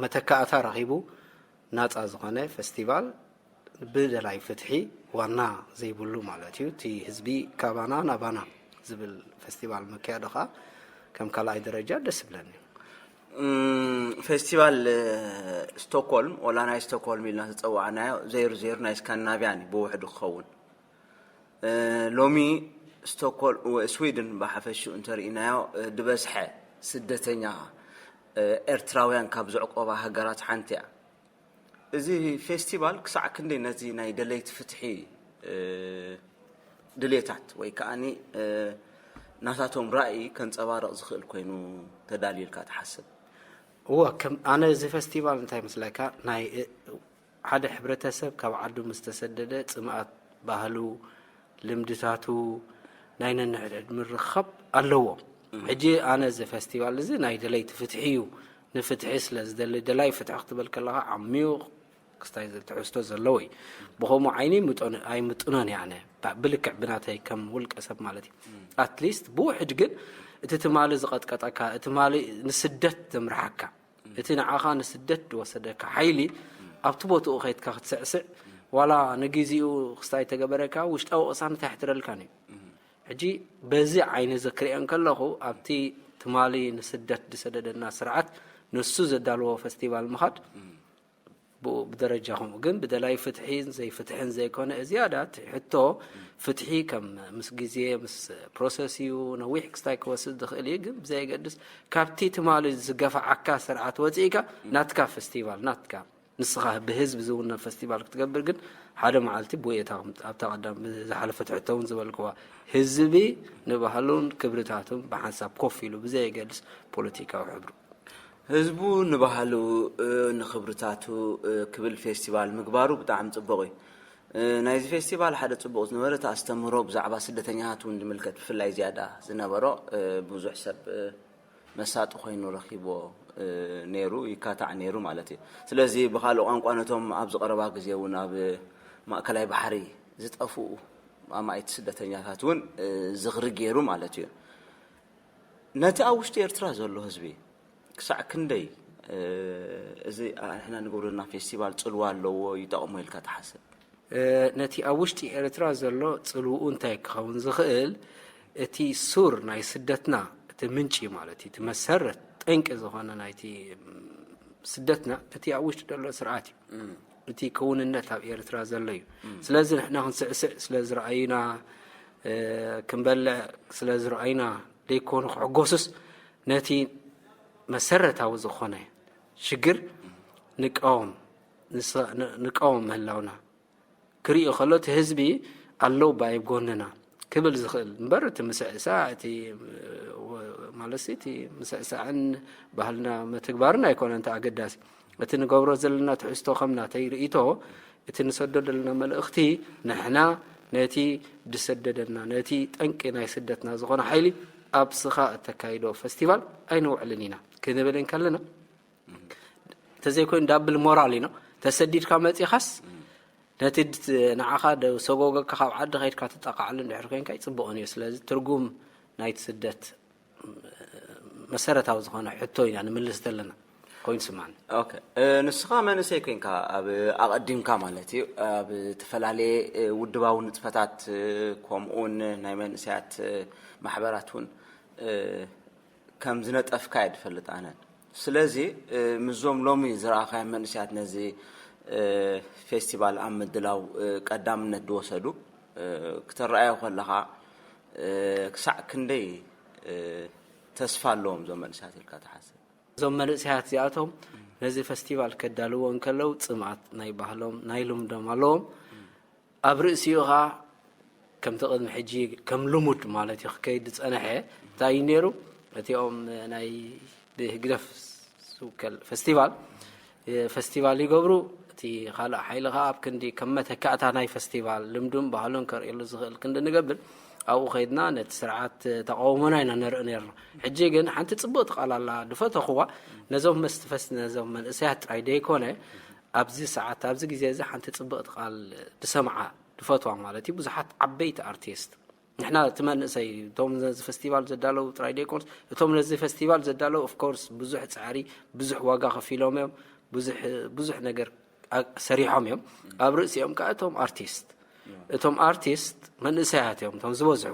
መተካእታ ረኺቡ ናፃ ዝኾነ ፈስቲቫል ብደላይ ፍትሒ ዋና ዘይብሉ ማለት እዩ። እቲ ህዝቢ ካባና ናባና ዝብል ፈስቲቫል ምክያዱ ከዓ ከም ካልኣይ ደረጃ ደስ ይብለኒ። ፌስቲቫል ስቶክሆልም ወላ ናይ ስቶክሆልም ኢልና ዝፀዋዕናዮ ዘይሩ ዘይሩ ናይ ስካንዲናቪያን እዩ ብውሕዱ ክኸውን። ሎሚ ስቶክሆልም ስዊድን ብሓፈሽኡ እንተርኢናዮ ዝበዝሐ ስደተኛ ኤርትራውያን ካብ ዝዕቆባ ሃገራት ሓንቲ እያ። እዚ ፌስቲቫል ክሳዕ ክንደይ ነዚ ናይ ደለይቲ ፍትሒ ድሌታት ወይ ከዓኒ ናታቶም ራእይ ከንፀባርቕ ዝኽእል ኮይኑ ተዳልዩ ኢልካ ትሓስብ? እወ፣ ከም ኣነ እዚ ፈስቲቫል እንታይ መስለካ ናይ ሓደ ሕብረተሰብ ካብ ዓዱ ምስ ተሰደደ ጽምኣት ባህሉ፣ ልምድታቱ፣ ናይ ነንሕድሕድ ምርኻብ ኣለዎ። ሕጂ ኣነ እዚ ፈስቲቫል እዚ ናይ ደለይቲ ፍትሒ እዩ፣ ንፍትሒ ስለ ዝደሊ ደላይ ፍትሒ ክትብል ከለኻ ዓሚቕ ክስታይ ትሕዝቶ ዘለዎ እዩ። ብኸምኡ ዓይኒ ኣይምጥኖን እየ ኣነ ብልክዕ ብናተይ ከም ውልቀ ሰብ ማለት እዩ። ኣትሊስት ብውሕድ ግን እቲ ትማሊ ዝቐጥቀጠካ እቲ ማሊ ንስደት ዘምርሓካ እቲ ንዓኻ ንስደት ዝወሰደካ ሓይሊ ኣብቲ ቦትኡ ከይድካ ክትስዕስዕ ዋላ ንግዜኡ ክስታይ ተገበረካ ውሽጣዊ ቅሳነት ኣይሕድረልካን እዩ። ሕጂ በዚ ዓይኒ ዝክሪኦ እንከለኹ ኣብቲ ትማሊ ንስደት ዝሰደደና ስርዓት ንሱ ዘዳለዎ ፈስቲቫል ምኻድ ብኡ ብደረጃኹም ግን ብደላይ ፍትሒን ዘይፍትሕን ዘይኮነ ዝያዳ እቲ ሕቶ ፍትሒ ከም ምስ ግዜ ምስ ፕሮሰስ እዩ ነዊሕ ክስታይ ክወስድ ዝኽእል እዩ ግን ብዘየገድስ ካብቲ ትማሊ ዝገፋዓካ ስርዓት ወፂእካ ናትካ ፈስቲቫል ናትካ ንስኻ ብህዝቢ ዝውነ ፈስቲቫል ክትገብር ግን ሓደ መዓልቲ ብወየታ ኣብታ ቀዳም ዝሓለፈት ሕቶ እውን ዝበልክዋ፣ ህዝቢ ንባህሉን ክብርታቱን ብሓንሳብ ኮፍ ኢሉ ብዘየገድስ ፖለቲካዊ ሕብሩ። ህዝቡ ንባህሉ፣ እ፣ ንክብርታቱ፣ እ፣ ክብል ፌስቲቫል ምግባሩ ብጣዕሚ ጽቡቕ እዩ። እ፣ ናይዚ ፌስቲቫል ሓደ ጽቡቕ ዝነበረ እቲ ኣስተምህሮ ብዛዕባ ስደተኛታት እውን ዝምልከት ብፍላይ ዝያዳ ዝነበሮ፣ እ፣ ብዙሕ ሰብ፣ እ፣ መሳጢ ኮይኑ ረኺቦ፣ እ፣ ነይሩ፣ ይካታዕ ነይሩ ማለት እዩ። ስለዚ ብኻልእ ቋንቋ ነቶም ኣብዚ ቀረባ ግዜ እውን ኣብ ማእከላይ ባሕሪ ዝጠፍኡ ኣማኢት ስደተኛታት እውን፣ እ፣ ዝኽሪ ገይሩ ማለት እዩ። ነቲ ኣብ ውሽጢ ኤርትራ ዘሎ ህዝቢ ክሳዕ ክንደይ፣ እ፣ እዚ ንሕና ንገብሮ ዘለና ፌስቲቫል ጽልዋ ኣለዎ፣ ይጠቕሞ ኢልካ ትሓስብ? እ፣ ነቲ ኣብ ውሽጢ ኤርትራ ዘሎ ጽልውኡ እንታይ ክኸውን ዝኽእል፣ እቲ ሱር ናይ ስደትና፣ እቲ ምንጪ ማለት እዩ፣ እቲ መሰረት ጠንቂ ዝኾነ ናይቲ ስደትና፣ እቲ ኣብ ውሽጢ ዘሎ ስርዓት እዩ። እቲ ክውንነት ኣብ ኤርትራ ዘሎ እዩ። ስለዚ ንሕና ክንስዕስዕ ስለ ዝረኣዩና፣ እ፣ ክንበልዕ ስለ ዝረኣዩና ደይኮኑ ክሕጎሱስ፣ ነቲ መሰረታዊ ዝኾነ ሽግር ንቃወም፣ ንስ-፣ ን-፣ ንቃወም ምህላውና ክርኢ ከሎ፣ እቲ ህዝቢ ኣለዉ ባይ ጎንና ክብል ዝኽእል እምበር፣ እቲ ምስዕሳዕ፣ እቲ፣ እ፣ ወ-፣ ማለትሲ፣ እቲ ምስዕሳዕን ባህልና ምትግባርን ኣይኮነን እቲ ኣገዳሲ። እቲ ንገብሮ ዘለና ትሕዝቶ፣ ከም ናተይ ርእይቶ፣ እቲ ንሰዶ ዘለና መልእኽቲ፣ ንሕና ነቲ ዝሰደደና፣ ነቲ ጠንቂ ናይ ስደትና ዝኾነ ሓይሊ ኣብ ስኻ እተካይዶ ፈስቲቫል ኣይነውዕልን ኢና ክንብል እንከለና፣ እንተዘይኮይኑ ዳብል ሞራል እዩ። ተሰዲድካ መጺኻስ፣ ነቲ ድ-፣ ንዓኻ ደ-፣ ሰጎገካ ካብ ዓዲ ከይድካ ትጠቃዓሉ እንድሕር ኮይንካ ይጽብቕን እዩ። ስለዚ ትርጉም ናይቲ ስደት መሰረታዊ ዝኾነ ሕቶ ኢና ንምልስ ዘለና ኮይኑ ስማዕኒ። ኦኬ፣ እ፣ ንስኻ መንእሰይ ኮይንካ ኣብ ኣቐዲምካ ማለት እዩ፣ ኣብ ዝተፈላለየ፣ እ፣ ውድባዊ ንጥፈታት፣ እ፣ ከምኡውን ናይ መንእሰያት፣ እ፣ ማሕበራት እውን፣ እ፣ ከም ዝነጠፍካ እየ ዝፈልጥ ኣነ። ስለዚ፣ እ፣ ምስዞም ሎሚ ዝረኣኻዮም መንእሰያት ነዚ፣ እ፣ ፌስቲቫል ኣብ ምድላው፣ እ፣ ቀዳምነት ዝወሰዱ፣ እ፣ ክተረኣዮ ከለኻ፣ እ፣ ክሳዕ ክንደይ፣ እ፣ ተስፋ ኣለዎም እዞም መንእሰያት ኢልካ ትሓስብ? እዞም መንእሰያት እዚኣቶም ነዚ ፈስቲቫል ከዳልዎ እንከለዉ ጽምኣት ናይ ባህሎም፣ ናይ ልምዶም ኣለዎም። ኣብ ርእሲኡ ኸኣ ከምቲ ቅድሚ ሕጂ ከም ልሙድ ማለት እዩ ክከይድ ዝጸንሐ እንታይ እዩ ነይሩ? እቲኦም ናይ ብህግደፍ ዝውከል ፈስቲቫል፣ ፈስቲቫል ይገብሩ። እቲ ካልእ ሓይሊ ኸኣ ኣብ ክንዲ ከም መተካእታ ናይ ፈስቲቫል ልምዱን ባህሉን ከርእየሉ ዝኽእል ክንዲ ንገብር ኣብኡ ከይድና ነቲ ስርዓት ተቃውሞና ኢና ነርኢ ነርና። ሕጂ ግን ሓንቲ ጽብቕቲ ቃል ኣላ፣ ዝፈተኽዋ፣ ነዞም መስትፈስ-፣ ነዞም መንእሰያት ጥራይ ደይኮነ፣ ኣብዚ ሰዓት፣ ኣብዚ ግዜ እዚ ሓንቲ ጽብቕቲ ቃል ዝሰምዓ፣ ዝፈትዋ ማለት እዩ፣ ብዙሓት ዓበይቲ ኣርቲስት፣ ንሕና እቲ መንእሰይ፣ እቶም ነዚ ፈስቲቫል ዘዳለዉ ጥራይ ደይኮኑስ፣ እቶም ነዚ ፈስቲቫል ዘዳለዉ፣ ኦፍ ኮርስ፣ ብዙሕ ጻዕሪ፣ ብዙሕ ዋጋ ከፊሎም እዮም፣ ብዙሕ፣ ብዙሕ ነገር ኣ-፣ ሰሪሖም እዮም። ኣብ ርእሲኦም ከኣ እቶም ኣርቲስት፣ እቶም ኣርቲስት መንእሰያት እዮም፣ እቶም ዝበዝሑ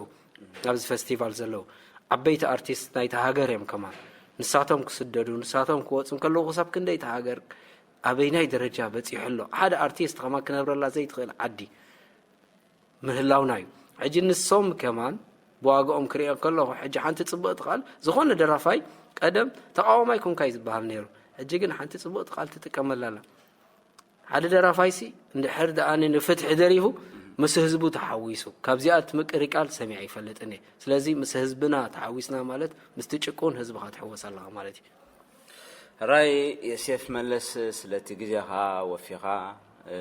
ኣብዚ ፈስቲቫል ዘለዉ። ዓበይቲ ኣርቲስት ናይታ ሃገር እዮም ከማን። ንሳቶም ክስደዱ፣ ንሳቶም ክወጹ እንከለዉ፣ ክሳብ ክንደይ እታ ሃገር ኣበይናይ ደረጃ በጺሑ ኣሎ? ሓደ ኣርቲስት ከማን ክነብረላ ዘይትኽእል ዓዲ ምህላውና እዩ። ሕጂ ንሶም ከማን ብዋጋኦም ክርእዮ ከለኹ፣ ሕጂ ሓንቲ ጽብቕቲ ቃል፣ ዝኾነ ደራፋይ ቀደም ተቃዋማይ ኮንካ እዩ ዝበሃል ነይሩ። ሕጂ ግን ሓንቲ ጽብቕቲ ቃል ትጥቀመላ ኣላ። ሓደ ደራፋይሲ እንድሕር ደኣ ንፍትሒ ደሪፉ ምስ ህዝቡ ተሓዊሱ፣ ካብዚኣ ትምቅሪ ቃል ሰሚዐ ይፈልጥን እየ። ስለዚ ምስ ህዝብና ተሓዊስና ማለት ምስቲ ጭቁን ህዝብኻ ትሕወስ ኣለኻ ማለት እዩ። ሕራይ ዮሴፍ መለስ፣ ስለቲ ግዜኻ ወፊኻ፣ እ፣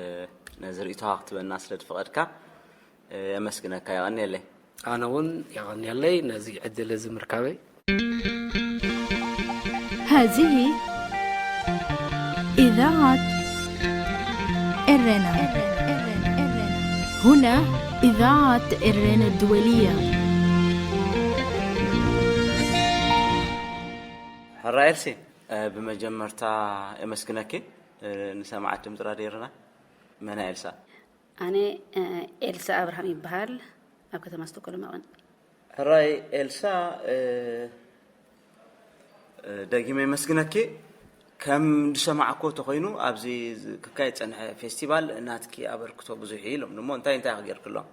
ነዚ ርእይቶኻ ክትበና ስለ ዝፈቐድካ፣ እ፣ የመስግነካ፣ የቐንየለይ። ኣነ እውን የቐንየለይ ነዚ ዕድል እዚ ምርካበይ። هذه إذاعة إرنا. هنا إذاعة إرنا الدولية. ሕራይ ኤልሲ፣ እ፣ ብመጀመርታ የመስግነኪ፣ እ፣ ንሰማዕቲ ድምፂ ራድዮ ኤረና። መን እያ ኤልሳ? ኣነ፣ እ፣ ኤልሳ ኣብርሃም ይበሃል። ኣብ ከተማ ስቶኮልም ኣቐን። ሕራይ ኤልሳ፣ እ፣ እ፣ ደጊመ የመስግነኪ። ከም ዝሰማዕኮ ተኾይኑ፣ ኣብዚ ዝ-፣ ክካየድ ጸንሐ ፌስቲቫል ናትኪ ኣበርክቶ ብዙሕ እዩ ኢሎም። እሞ እንታይ እንታይ ኢኺ ጌርክሎም?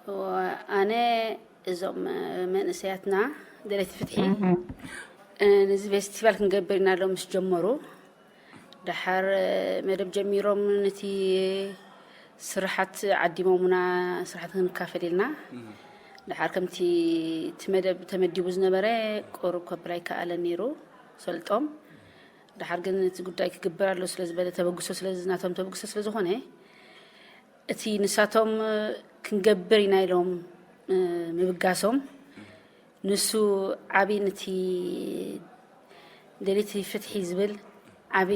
እወ፣ ኣነ እዞም፣ እ፣ መንእሰያትና ደለይቲ ፍትሒ፣ እ፣ ነዚ ፌስቲቫል ክንገብር ኢና ኢሎም ምስ ጀመሩ፣ ደሓር፣ እ፣ መደብ ጀሚሮም ነቲ ስራሓት ዓዲሞምና፣ ስራሓት ክንካፈል ኢልና። ድሓር ከምቲ እቲ መደብ ተመዲቡ ዝነበረ ቁሩብ ከብል ኣይከኣለን ነይሩ፣ ሰልጦም። ድሓር ግን እቲ ጉዳይ ክግበር ኣሎ ስለ ዝበለ፣ ተበግሶ ስለ፣ ናቶም ተበግሶ ስለ ዝኾነ፣ እቲ ንሳቶም ክንገብር ኢና ኢሎም ምብጋሶም፣ ንሱ ዓቢ፣ ነቲ ደሊት ፍትሒ ዝብል ዓቢ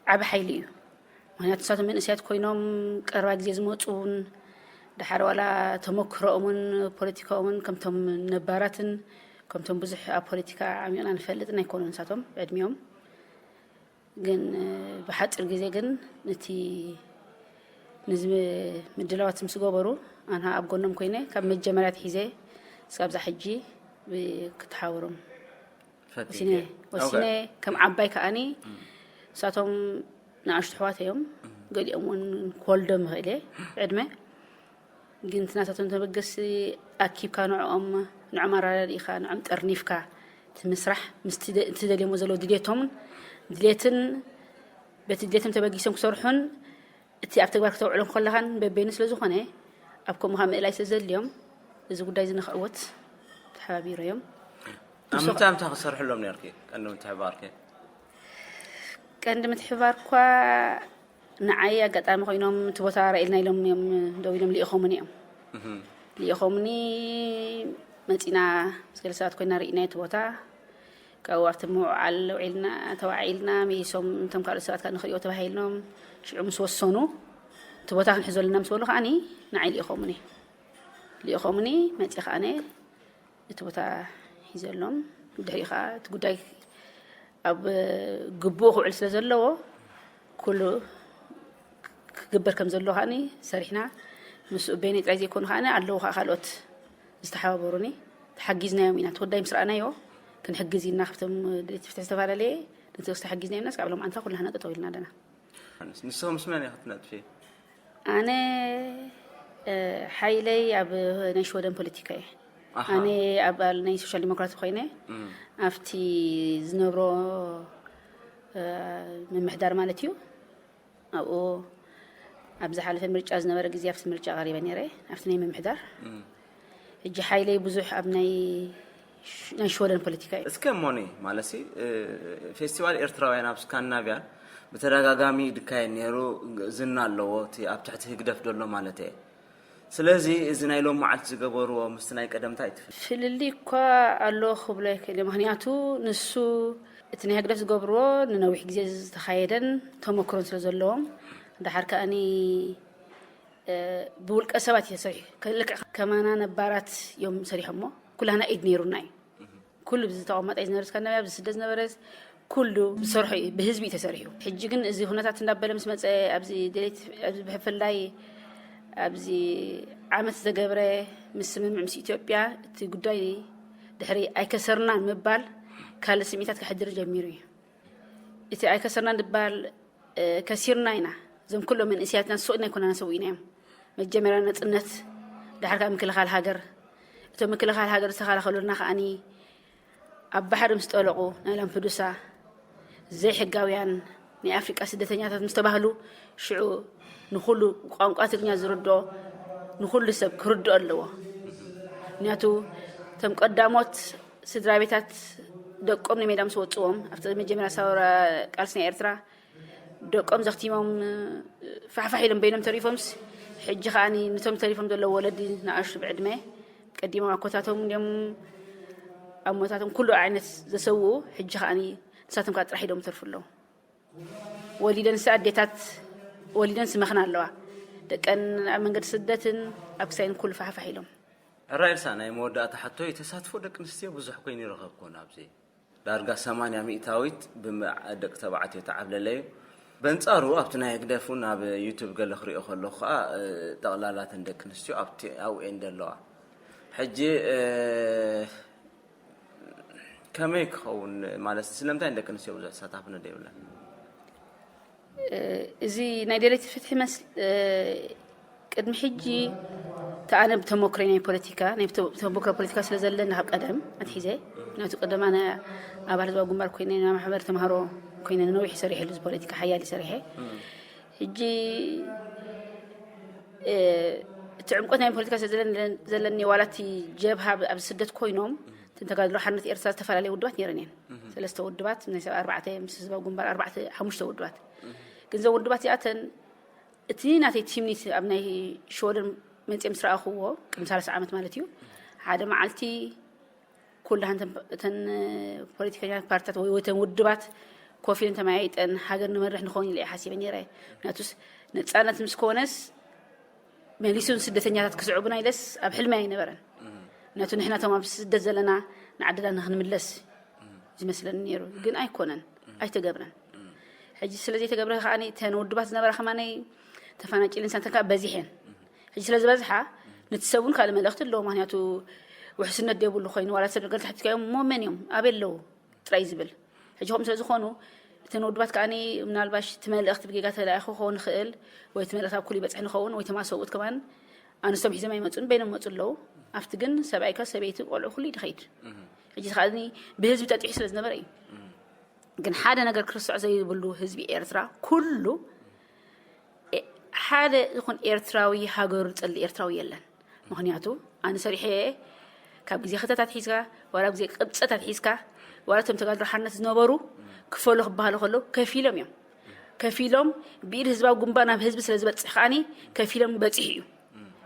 ዓቢ ሓይሊ እዩ። ምክንያቱ ንሳቶም መንእሰያት ኮይኖም ቀረባ ግዜ ዝመፁን፣ ድሓር ዋላ ተመክሮኦምን ፖለቲካኦምን ከምቶም ነባራትን ከምቶም ብዙሕ ኣብ ፖለቲካ ዓሚቕና ንፈልጥን ኣይኮኑን። ንሳቶም ዕድሚኦም ግን ብሓፂር ግዜ ግን ነቲ፣ ነዚ ምድላዋት ምስ ገበሩ፣ ኣነ ኣብ ጎኖም ኮይነ ካብ መጀመርያ ኣትሒዘ እስካብዛ ሕጂ ብ-፣ ክተሓወሮም ፈቲነ። ወሲነ። ኦኬ። ከም ዓባይ ከኣኒ ንሳቶም ንኣሽቱ ኣሕዋት እዮም። ገሊኦም እውን ክወልዶም ይኽእል እየ ዕድመ። ግን እቲ ናታቶም ተበገሲ ኣኪብካ ንዕኦም፣ ንዕኦም ኣረዳዲእካ፣ ንዕኦም ጠርኒፍካ እቲ ምስራሕ ምስቲ ደ-፣ እቲ ደልዮሞ ዘለዉ ድሌቶምን ድሌትን በቲ ድሌቶም ተበጊሶም ክሰርሑን እቲ ኣብ ተግባር ክተውዕሎ ከለኻን በበይኑ ስለ ዝኾነ፣ ኣብ ከምኡ ካብ ምእላይ ስለ ዘድልዮም፣ እዚ ጉዳይ እዚ ንኽዕወት ተሓባቢሮም እዮም። ኣብ ምንታይ ምንታይ ክሰርሕሎም ነርኪ? ቀንዲ ምትሕብባርኪ? ቀንዲ ምትሕብባር እኳ ንዓይ ኣጋጣሚ ኮይኖም እቲ ቦታ ራእልና ኢሎም እዮም ደው ኢሎም ልኢኾምኒ እዮም። እህ። ልኢኾምኒ፣ መፂና ምስ ገለ ሰባት ኮይና ርኢና እቲ ቦታ። ካብኡ ኣብቲ ምውዓል ውዒልና፣ ተዋዒልና፣ መይሶም እቶም ካልኦት ሰባት ከዓ ንኽሪኦ ተባሂልኖም፣ ሽዑ ምስ ወሰኑ፣ እቲ ቦታ ክንሕዞ ኣለና ምስ በሉ ከዓኒ ንዓይ ልኢኾምኒ። ልኢኾምኒ፣ መፂ ከዓነ እቲ ቦታ ሒዘሎም። ድሕሪኡ ከዓ እቲ ጉዳይ ኣብ ግቡኡ ክውዕል ስለ ዘለዎ፣ ኩሉ ክግበር ከም ዘለዎ ከዓኒ ሰሪሕና። ምስ በይነይ ጥራይ ዘይኮኑ ከዓኒ ኣለዉ ከዓ ካልኦት ዝተሓባበሩኒ፣ ተሓጊዝናዮም ኢና። እቲ ጉዳይ ምስ ረኣናዮ ክንሕግዝ ኢልና ካብቶም ደለይቲ ፍትሒ ዝተፈላለየ ነቲ ተሓጊዝናዮ ኢና። እስካብ ሎማዓንቲ ኩላህና ጠጠው ኢልና ኣለና። ንስኺ ምስ መን ኢኺ ትነጥፊ? ኣነ፣ እ፣ ሓይለይ ኣብ ናይ ሽወደን ፖለቲካ እየ። ኣሃ። ኣነ ኣባል ናይ ሶሻል ዲሞክራት ኮይነ እም። ኣብቲ ዝነብሮ፣ እ፣ ምምሕዳር ማለት እዩ። ኣብኡ ኣብ ዝሓለፈ ምርጫ ዝነበረ ግዜ ኣብቲ ምርጫ ቀሪበ ነይረ፣ ኣብቲ ናይ ምምሕዳር። እም። ሕጂ ሓይለይ ብዙሕ ኣብ ናይ ሽ-፣ ናይ ሽወደን ፖለቲካ እዩ። እስከ ሞኒ፣ ማለትሲ፣ እ፣ ፌስቲቫል ኤርትራውያን ኣብ ስካንዲናቭያን ብተደጋጋሚ ድካየድ ነይሩ፣ ዝና ኣለዎ፣ እቲ ኣብ ትሕቲ ህግደፍ ዘሎ ማለት እየ። ስለዚ እዚ ናይ ሎም መዓልቲ ዝገበርዎ ምስቲ ናይ ቀደም እንታይ ትፍል? ፍልልይ እኳ ኣሎ ክብሎ ኣይክእልን። ምኽንያቱ ንሱ እቲ ናይ ህግደፍ ዝገብርዎ ንነዊሕ ግዜ ዝተኻየደን ተመክሮን ስለ ዘለዎም፣ ደሓር ከኣኒ፣ እ፣ ብውልቀ ሰባት እዩ ተሰሪሑ። ከ-፣ ልክዕ ከማና ነባራት እዮም ሰሪሖሞ። ኩላህና ኢድ ነይሩና እዩ። ኩሉ ብዚ ተቐማጣይ ዝነበረ እስካንዲናቭያ፣ ኣብዚ ስደት ዝነበረ ኩሉ ዝሰርሖ እዩ፣ ብህዝቢ እዩ ተሰሪሑ። ሕጂ ግን እዚ ኩነታት እንዳበለ ምስ መጸ፣ ኣብዚ ደሌት፣ ኣብዚ ብፍላይ ኣብዚ ዓመት ዝተገብረ ምስ ስምምዕ ምስ ኢትዮጵያ፣ እቲ ጉዳይ ድሕሪ ኣይከሰርናን ምባል ካልእ ስምዒታት ከሕድር ጀሚሩ እዩ። እቲ ኣይከሰርናን ዝበሃል፣ እ፣ ከሲርና ኢና። እዞም ኩሎም መንእሰያትና ሱቕ ኢልና ኣይኮናን ሰዊእናዮም። መጀመርያ ናጽነት፣ ድሓር ከኣ ምክልኻል ሃገር። እቶም ምክልኻል ሃገር ዝተኸላኸሉልና ከኣኒ ኣብ ባሕሪ ምስ ጠለቑ፣ ናይ ላምፐዱሳ ዘይሕጋውያን ናይ ኣፍሪቃ ስደተኛታት ምስ ተባህሉ፣ ሽዑ ንኹሉ ቋንቋ ትግርኛ ዝርድኦ ንኹሉ ሰብ ክርድኦ ኣለዎ። ምክንያቱ እቶም ቀዳሞት ስድራ ቤታት ደቆም ንሜዳ ምስ ወጽዎም፣ ኣብቲ መጀመርያ ሳውራ ቃልሲ ናይ ኤርትራ ደቆም ዘኽቲሞም ፋሕፋሕ ኢሎም በይኖም ተሪፎምስ፣ ሕጂ ከኣ ነቶም ተሪፎም ዘለዉ ወለዲ ንኣሽቱ ብዕድመ ቀዲሞም ኣኮታቶም እንዲዮም ኣሞታቶም ኩሉ ዓይነት ዘሰውኡ፣ ሕጂ ከኣ ንሳቶም ከኣ ጥራሕ ኢሎም ይተርፉ ኣለዉ። ወሊደንስ ኣዴታት ወሊደንስ መኽና ኣለዋ። ደቀን ኣብ መንገዲ ስደትን ኣብ ክሳይን ኩሉ ፋሕፋሕ ኢሎም። ሕራይ ኤልሳ፣ ናይ መወዳእታ ሕቶይ፣ ተሳትፎ ደቂ ኣንስትዮ ብዙሕ ኮይኑ ይረኸብኩን ኣብዚ። ዳርጋ ሰማንያ ሚእታዊት ብመ-፣ ደቂ ተባዕትዮ ተዓብለለ እዩ። በንጻሩ ኣብቲ ናይ ህግደፍ እውን ኣብ ዩቱብ ገለ ክሪኦ ከለኹ ከኣ፣ እ፣ ጠቕላላተን ደቂ ኣንስትዮ ኣብቲ፣ ኣብኡ እየን ዘለዋ። ሕጂ፣ እ፣ ከመይ ክኸውን ማለት፣ ስለምንታይ ደቂ ኣንስትዮ ብዙሕ ተሳታፍነት ዘይብለን? እ፣ እዚ ናይ ደለይቲ ፍትሒ መስ-፣ እ፣ ቅድሚ ሕጂ፣ እቲ ኣነ ብተመክሮይ ናይ ፖለቲካ፣ ናይ ብተ-፣ ተመክሮ ፖለቲካ ስለ ዘለኒ ካብ ቀደም ኣትሒዘ፣ ምክንያቱ ቀደም ኣነ ኣባል ህዝባዊ ግንባር ኮይነ፣ ናይ ማሕበር ተምሃሮ ኮይነ ንነዊሕ ሰሪሐሉ፣ እዚ ፖለቲካ ሓያል ሰሪሐ። ሕጂ እቲ ዕምቆት ናይ ፖለቲካ ስለ ዘለኒ ዋላ እቲ ጀብሃ ኣብ ስደት ኮይኖም ተጋድሎ ሓርነት ኤርትራ ዝተፈላለየ ውድባት ነይረን እየን። ሰለስተ ውድባት ናይ ሰብ ኣርባዕተ ምስ ህዝባዊ ግንባር ኣርባዕተ ሓሙሽተ ውድባት ግን እዘን ውድባት እዚኣተን እቲ ናተይ ትምኒት ኣብ ናይ ሽወደን መፅኦም ምስ ረኣኽዎ ቅድሚ ሰላሳ ዓመት ማለት እዩ ሓደ መዓልቲ ኩላህን እተን ፖለቲከኛታት ፓርትታት ወይ እተን ውድባት ኮፍ ኢለን ተመያይጠን ሃገር ንመርሕ ንኸውን ኢለ ሓሲበ ነይረ። ምክንያቱስ ነፃነት ምስ ኮነስ መሊሱን ስደተኛታት ክስዕቡና ኢለስ ኣብ ሕልሚ ኣይነበረን። ምክንያቱ ንሕና ቶም ኣብ ስደት ዘለና ንዓድና ንክንምለስ ዝመስለኒ ነይሩ፣ ግን ኣይኮነን፣ ኣይተገብረን። ሕጂ ስለ ዘይተገብረ ከዓኒ እተን ውድባት ዝነበራ ከማነይ ተፈናቂልን ሳንተን ከዓ በዚሐን። ሕጂ ስለ ዝበዝሓ ነቲ ሰብ እውን ካልእ መልእኽቲ ኣለዎ። ምክንያቱ ውሕስነት ዘይብሉ ኮይኑ ዋላ ሰብ ነገር ተሓቲትካዮም እሞ መን እዮም ኣበይ ኣለዉ ጥራይ ዝብል ሕጂ ከምኡ ስለ ዝኾኑ እተን ውድባት ከዓኒ ምናልባሽ እቲ መልእኽቲ ብጌጋ ተላኢኹ ክኸውን ይኽእል ወይ እቲ መልእኽቲ ኣብ ኩሉ ይበፅሕ ንኸውን ወይ ተማሰብኡት ከማን ኣንስቶም ሒዞም ኣይመፁን በይኖም መፁ ኣለዉ ኣብቲ ግን ሰብኣይካ ሰበይቲ ቆልዑ ኩሉ ይድኸይድ ሕጂ ከዓኒ ብህዝቢ ጠጢሑ ስለ ዝነበረ እዩ ግን ሓደ ነገር ክርስዖ ዘይብሉ ህዝቢ ኤርትራ ኩሉ ሓደ ይኹን ኤርትራዊ ሃገሩ ዝጸሊ ኤርትራዊ የለን። ምክንያቱ ኣነ ሰሪሐ ካብ ግዜ ክተታት ሒዝካ ዋላ ግዜ ቅብፀታት ሒዝካ ዋላ እቶም ተጋድሎ ሓርነት ዝነበሩ ክፈሉ ክበሃሉ ከለዉ ከፊሎም እዮም። ከፊሎም ብኢድ ህዝባዊ ግንባር ናብ ህዝቢ ስለ ዝበፅሕ ከዓኒ ከፊሎም በፂሑ እዩ።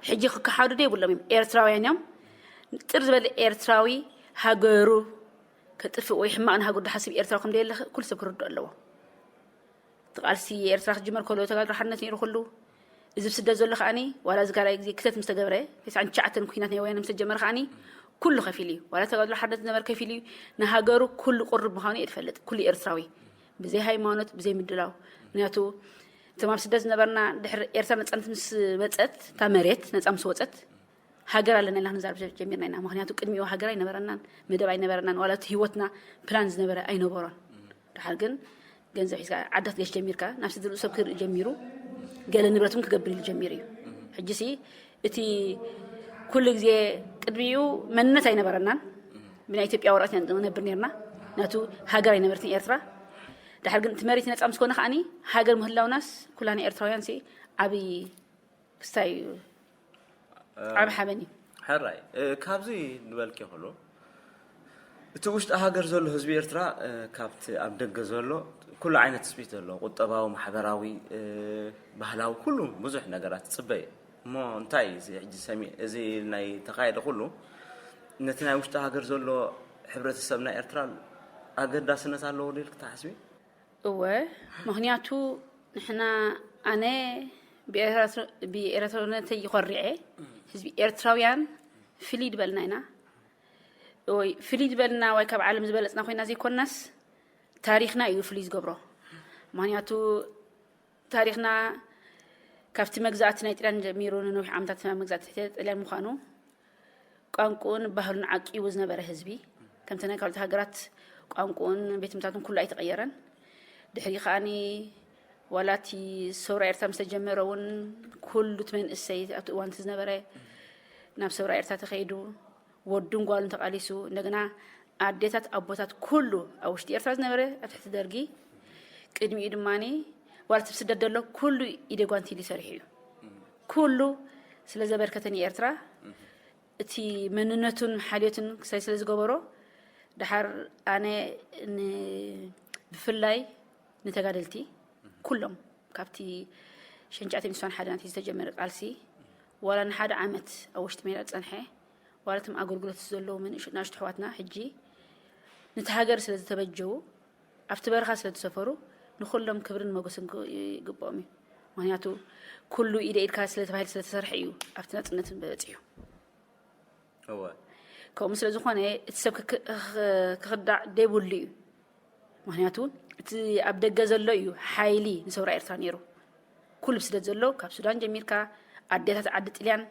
ሕጂ ክከሓዱ ዶ የብሎም እዮም። ኤርትራውያን እዮም። ጥር ዝበለ ኤርትራዊ ሃገሩ ከጥፍእ ወይ ሕማቕ ንሃገሩ ዝሓስብ ኤርትራዊ ከም ዘየለ ኩሉ ሰብ ክርድኦ ኣለዎ። እቲ ቃልሲ ኤርትራ ክጅመር ከሎ ተጋድሎ ሓርነት ነይሩ ኩሉ እዚ ብስደት ዘሎ ከዓኒ ዋላ እዚ ካልኣይ ግዜ ክተት ምስ ተገብረ ተስዓን ትሽዓተን ኩናት ናይ ወያነ ምስ ተጀመረ ከዓኒ ኩሉ ከፊሉ እዩ ዋላ ተጋድሎ ሓርነት ዝነበረ ከፊሉ እዩ ንሃገሩ ኩሉ ቁርብ ምዃኑ እየ ዝፈልጥ ኩሉ ኤርትራዊ ብዘይ ሃይማኖት ብዘይ ምድላው ምክንያቱ እቶም ኣብ ስደት ዝነበርና ድሕሪ ኤርትራ ነፃነት ምስ መፀት እታ መሬት ነፃ ምስ ወፀት ሃገር ኣለና ኢልና ክንዛረብ ጀሚርና ኢና። ምክንያቱ ቅድሚኡ ሃገር ኣይነበረናን፣ መደብ ኣይነበረናን፣ ዋላ እቲ ህይወትና ፕላን ዝነበረ ኣይነበሮን። ድሓር ግን ገንዘብ ሒዝካ ዓዲ ክትገሽ ጀሚርካ፣ ናብ ስድርኡ ሰብ ክርኢ ጀሚሩ፣ ገለ ንብረት እውን ክገብር ኢሉ ጀሚሩ እዩ። ሕጂ ሲ እቲ ኩሉ ግዜ ቅድሚኡ መንነት ኣይነበረናን፣ ብናይ ኢትዮጵያ ወረቐት ኢና ንነብር ነርና፣ ናቱ ሃገር ኣይነበረትን ኤርትራ። ድሓር ግን እቲ መሬት ነፃ ምስ ኮነ ከዓኒ ሃገር ምህላውናስ ኩላና ኤርትራውያን ሲ ዓብዪ ክስታይ እዩ ዓብ ሓበን እዩ። ሕራይ ካብዚ ንበልኪ ከሎ እቲ ውሽጢ ሃገር ዘሎ ህዝቢ ኤርትራ ካብቲ ኣብ ደገ ዘሎ ኩሉ ዓይነት ስፒት ዘሎ ቁጠባዊ፣ ማሕበራዊ፣ ባህላዊ ኩሉ ብዙሕ ነገራት ትፅበ እዩ። እሞ እንታይ እዚ ሕጂ ሰሚዕ እዚ ናይ ተኻየደ ኩሉ ነቲ ናይ ውሽጢ ሃገር ዘሎ ሕብረተሰብ ናይ ኤርትራ ኣገዳስነት ኣለዎ ዶ ኢልክ ትሓስቢ? እወ፣ ምኽንያቱ ንሕና ኣነ ብኤረትርነተይ ይኾርዕ እየ። ህዝቢ ኤርትራውያን ፍልይ ዝበልና ኢና። ወይ ፍልይ ዝበልና ወይ ካብ ዓለም ዝበለፅና ኮይና ዘይኮናስ ታሪኽና እዩ ፍልይ ዝገብሮ። ምኽንያቱ ታሪኽና ካብቲ መግዛእቲ ናይ ጥልያን ጀሚሩ ንነዊሕ ዓመታት መግዛእቲ ጥልያን ምዃኑ ቋንቁኡን ባህሉን ዓቂቡ ዝነበረ ህዝቢ ከምቲ ናይ ካልኦት ሃገራት ቋንቁኡን ቤት ትምህርታቱን ኩሉ ኣይተቐየረን። ድሕሪ ከዓኒ ዋላ እቲ ሰውራ ኤርትራ ምስ ተጀመረ እውን ኩሉ እቲ መንእሰይ ኣብቲ እዋን እቲ ዝነበረ ናብ ሰውራ ኤርትራ ተኸይዱ ወዱን ጓሉን ተቓሊሱ እንደገና ኣዴታት ኣቦታት ኩሉ ኣብ ውሽጢ ኤርትራ ዝነበረ ኣብ ትሕቲ ደርጊ ቅድሚኡ ድማ ዋላ እቲ ስደት ዘሎ ኩሉ ኢደ ጓንቲ ኢሉ ሰሪሑ እዩ። ኩሉ ስለ ዘበርከተ ንኤርትራ እቲ መንነቱን ሓልዮትን ክሳይ ስለ ዝገበሮ ድሓር ኣነ ብፍላይ ንተጋደልቲ ኩሎም ካብቲ ሸንጫተ ሚስዋን ሓደ ናተይ ዝተጀመረ ቃልሲ ዋላ ንሓደ ዓመት ኣብ ውሽጢ ሜዳ ዝፀንሐ ዋላ እቶም ኣገልግሎት ዘለዉ ንእሽቶ ኣሕዋትና ሕጂ ነቲ ሃገር ስለ ዝተበጀዉ ኣብቲ በረኻ ስለ ዝሰፈሩ ንኹሎም ክብርን ሞገስን ይግብኦም እዩ። ምክንያቱ ኩሉ ኢደ ኢድካ ስለ ተባሂሉ ስለ ተሰርሐ እዩ ኣብቲ ናፅነት በፂሑ። እወ። ከምኡ ስለ ዝኾነ እቲ ሰብ ክክ- ክኽ- ክኽዳዕ ደይብሉ እዩ። ምክንያቱ እቲ ኣብ ደገ ዘሎ እዩ ሓይሊ ንሰውራ ኤርትራ ነይሩ። ኩሉ ብስደት ዘሎ ካብ ሱዳን ጀሚርካ ኣዴታት ዓዲ ጥልያን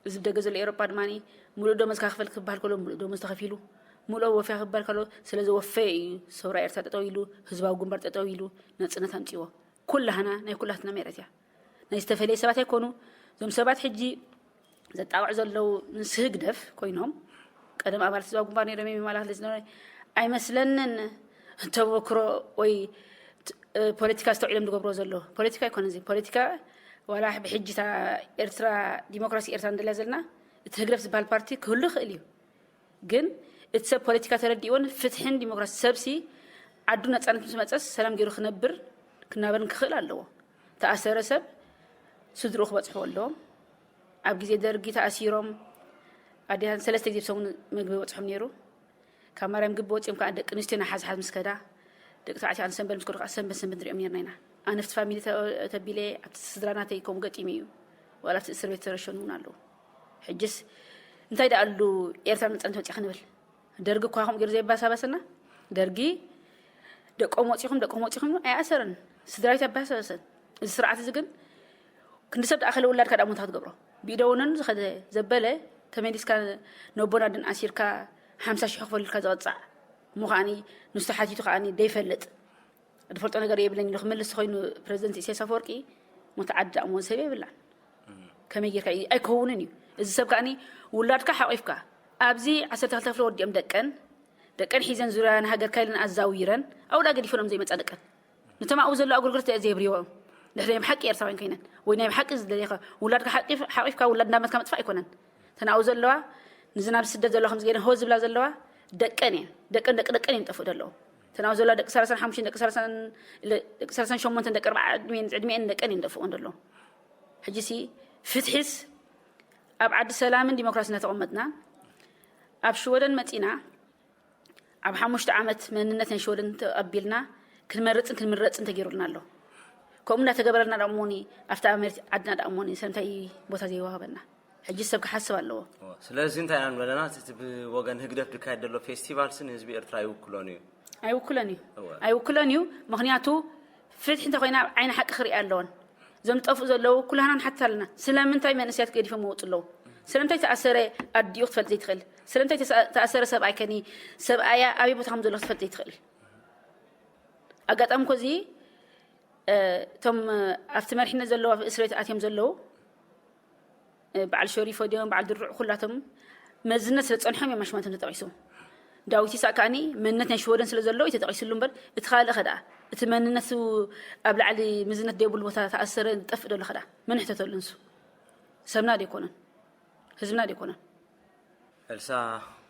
እዚ ብደገ ዘሎ ኤሮጳ ድማ ሙሉእ ደሞዝካ ክፈል ክበሃል ከሎ ሙሉእ ደሞዝ ተኸፊሉ ሙሉእ ወፍያ ክበሃል ከሎ ስለ ዘወፈየ እዩ ሰውራ ኤርትራ ጠጠው ኢሉ ህዝባዊ ግንባር ጠጠው ኢሉ ነፅነት ኣምፂዎ። ኩላህና ናይ ኩላትና ሜረት እያ። ናይ ዝተፈለየ ሰባት ኣይኮኑ። እዞም ሰባት ሕጂ ዘጣቕዑ ዘለዉ ንስህግደፍ ኮይኖም ቀደም ኣባላት ህዝባዊ ግንባር ነይሮም እዮም ይመላክ ዝነበረ ኣይመስለንን። ተበክሮ ወይ ፖለቲካ ዝተውዒሎም ዝገብሮ ዘሎ ፖለቲካ ኣይኮነ እዚ ፖለቲካ ዋላ ብሕጂ እታ ኤርትራ ዲሞክራሲ ኤርትራ ንደልያ ዘለና እቲ ህግደፍ ዝበሃል ፓርቲ ክህሉ ይኽእል እዩ። ግን እቲ ሰብ ፖለቲካ ተረዲእዎን ፍትሕን ዲሞክራሲ ሰብሲ ዓዱ ነፃነት ምስ መፀስ ሰላም ገይሩ ክነብር ክናበርን ክኽእል ኣለዎ። ተኣሰረ ሰብ ስድርኡ ክበፅሕዎ ኣለዎም። ኣብ ግዜ ደርጊ ተኣሲሮም ኣዴታን ሰለስተ ግዜ ብሰሙን ምግቢ ይበፅሖም ነይሩ። ካብ ማርያም ግቢ ወፂኦም ከዓ ደቂ ኣንስትዮ ናሓዝሓዝ ምስ ከዳ ደቂ ተባዕትዮ ኣንሰንበል ምስ ከዱ ከዓ ሰንበት ሰንበት ንሪኦም ነርና ኢና። ኣነ ፍቲ ፋሚሊ ተቢለ ኣብቲ ስድራ ናተይ ከምኡ ገጢሙ እዩ። ዋላ ኣብቲ እስር ቤት ተረሸኑ እውን ኣለዉ። ሕጅስ እንታይ ደኣሉ ኤርትራ ነፃነት መፂኣ ክንብል ደርጊ እኳ ከምኡ ገይሩ ዘየባሳበሰና ደርጊ ደቆም ወፂኹም ደቆም ወፂኹም ኣይኣሰረን። ስድራቤት ኣባሳበሰን። እዚ ስርዓት እዚ ግን ክንዲ ሰብ ደኣ ከለ ውላድካ ደኣ ሞታ ክትገብሮ ብኢደወነኑ ዝኸደ ዘበለ ተመሊስካ ነቦን ኣደን ኣሲርካ ሓምሳ ሽሕ ክፈልልካ ዝቐፃዕ እሞ ከዓኒ ንሱ ሓቲቱ ከዓኒ ደይፈልጥ ዝፈልጦ ነገር የብለኝ ኢሉ ክምልስ ኮይኑ ፕረዚደንት ኢሳያስ ኣፈወርቂ ሞት ዓዲ ደኣ እሞ ሰብ የብላን። ከመይ ጌርካ እዩ ኣይከውንን እዩ። እዚ ሰብ ከዓኒ ውላድካ ሓቂፍካ ኣብዚ ዓሰርተ ክልተ ክፍሊ ወዲኦም ደቀን ደቀን ሒዘን ዙርያ ንሃገር ካይለን ኣዛዊረን ኣብኡ ደኣ ገዲፈንኦም ዘይመፃ ደቀን ነቶም ኣብኡ ዘለዉ ኣገልግሎት እዚኣ ዘየብርይዎም ድሕሪ ናይ ብሓቂ ኤርትራውያን ኮይነን ወይ ናይ ብሓቂ ዝደለኻ ውላድካ ሓቂፍ- ሓቂፍካ ውላድ እንዳመትካ ምጥፋእ ኣይኮነን። እተን ኣብኡ ዘለዋ ንዝናብ ስደት ዘለዋ ከምዚ ገይረን ሆ ዝብላ ዘለዋ ደቀን እየን። ደቀን ደቂ ደቀን እየን ጠፍኡ ዘለዉ። እተን ኣብኡ ዘለዋ ደቂ ሰላሳን ሓሙሽተን ደቂ ሰላሳን ደቂ ሰላሳን ሸሞንተን ደቂ ኣርባዓ ዕድሜን ዕድሜን ደቀን እየን ጠፍኡ ዘለዉ። ሕጂ ሲ ፍትሒስ ኣብ ዓዲ ሰላምን ዲሞክራሲ እናተቐመጥና ኣብ ሽወደን መፂና ኣብ ሓሙሽተ ዓመት መንነት ናይ ሽወደን ተቐቢልና ክንመርፅን ክንምረፅን ተገይሩልና ኣሎ። ከምኡ እንዳተገበረልና ደኣ እሞኒ ኣብታ መሬት ዓድና ደኣ እሞኒ ስለምንታይ ቦታ ዘይወሃበና? ሕጂ ሰብ ክሓስብ ኣለዎ። እወ፣ ስለዚ እንታይ ኢና ንበለና፣ እቲ ብወገን ህግደፍ ዝካየድ ዘሎ ፌስቲቫልሲ ንህዝቢ ኤርትራ ኣይውክሎን እዩ። ኣይውክሎን እዩ። እወ። ኣይውክሎን እዩ። ምኽንያቱ ፍትሒ እንተኾይና ኣብ ዓይኒ ሓቂ ክርኢ ኣለዎን። እዞም ዝጠፍኡ ዘለዉ ኩላህና ንሓትት ኣለና። ስለምንታይ መንእሰያት ገዲፎም ይወፁ ኣለዉ? ስለምንታይ ተኣሰረ ኣዲኡ ክትፈልጥ ዘይትኽእል? ስለምንታይ ተሳ- ተኣሰረ ሰብኣይ ከኒ ሰብኣያ ኣበይ ቦታ ከም ዘሎ ክትፈልጥ ዘይትኽእል? ኣጋጣሚ እኮ እዚ እ፣ እቶም እ፣ ኣብቲ መሪሕነት ዘለዉ ኣብ እስር ቤት ኣትዮም ዘለዉ እ፣ በዓል ሸሪፎ ድዮም በዓል ድሩዕ ኩላቶም መዝነት ስለ ዝፀንሖም እዮም ኣሽማቶም ተጠቒሱ። ዳዊት ይስሐቅ ከዓኒ መንነት ናይ ሽወደን ስለ ዘለዎ እዩ ተጠቒሱሉ እምበር እቲ ካልእ ከ ደኣ እቲ መንነቱ ኣብ ላዕሊ ምዝነት ዘይብሉ ቦታ ተኣሰረ ዝጠፍእ ዘሎ ከ ደኣ መን ይሕተተሉ ንሱ? ሰብና ዶ ኣይኮነን? ህዝብና ዶ ኣይኮነን? ኤልሳ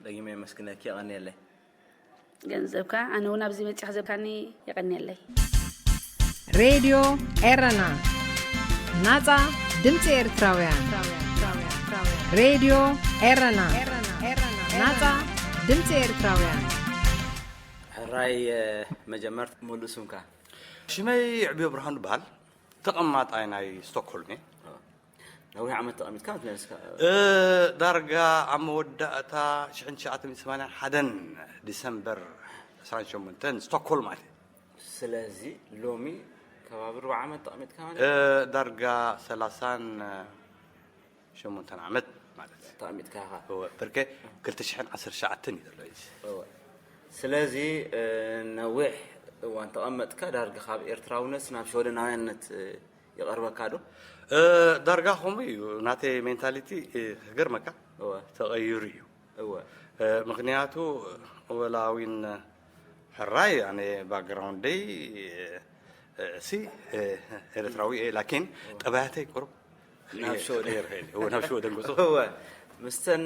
ደጊመ የመስግነኪ፣ የቐንየለይ። ገንዘብካ ኣነ እውን ኣብዚ መፂኻ ዘብካኒ የቐንየለይ። ሬድዮ ኤረና፣ ናጻ ድምጺ ኤርትራውያን። ሬድዮ ኤረና፣ ናጻ ድምጺ ኤርትራውያን። ሕራይ፣ መጀመርታ ሙሉእ ስምካ? ሽመይ ዕብዮ ብርሃኑ ይበሃል። ተቐማጣይ ናይ ስቶክሆልም እየ። ነዊሕ ዓመት ተቐሚጥካ ትመልስካ? ዳርጋ ኣብ መወዳእታ ሽሕን ትሽዓተ ሚእቲ ሰማንያን ሓደን ዲሰምበር ዕስራን ሸሞንተን ስቶክሆልም ኣትየ። ስለዚ ሎሚ ከባቢ ርብዓ ዓመት ተቐሚጥካ ማለት? ዳርጋ ሰላሳን ሸሞንተን ዓመት ማለት እዩ። ተቐሚጥካ ኢኻ? እወ፣ ብርከ ክልተ ሽሕን ዓሰርተ ትሽዓተን እዩ ዘሎ ሕጂ። እወ። ስለዚ ነዊሕ እዋን ተቐመጥካ፣ ዳርጋ ካብ ኤርትራውነት ናብ ሽወደናውያንነት ይቐርበካ ዶ? እ፣ ዳርጋ ከምኡ እዩ ናተይ ሜንታሊቲ፣ እ፣ ክገርመካ እወ ተቐይሩ እዩ። እወ እ፣ ምክንያቱ ወላዊን ሕራይ ኣነ ባክግራውንደይ እ፣ እ፣ ሲ እ፣ ኤርትራዊ እየ ላኪን ጠባያተይ ቁሩብ ናብ ሽወደን ክቕየር ይኽእል እዩ። እወ፣ ናብ ሽወደን ጉዞ እወ ምስተን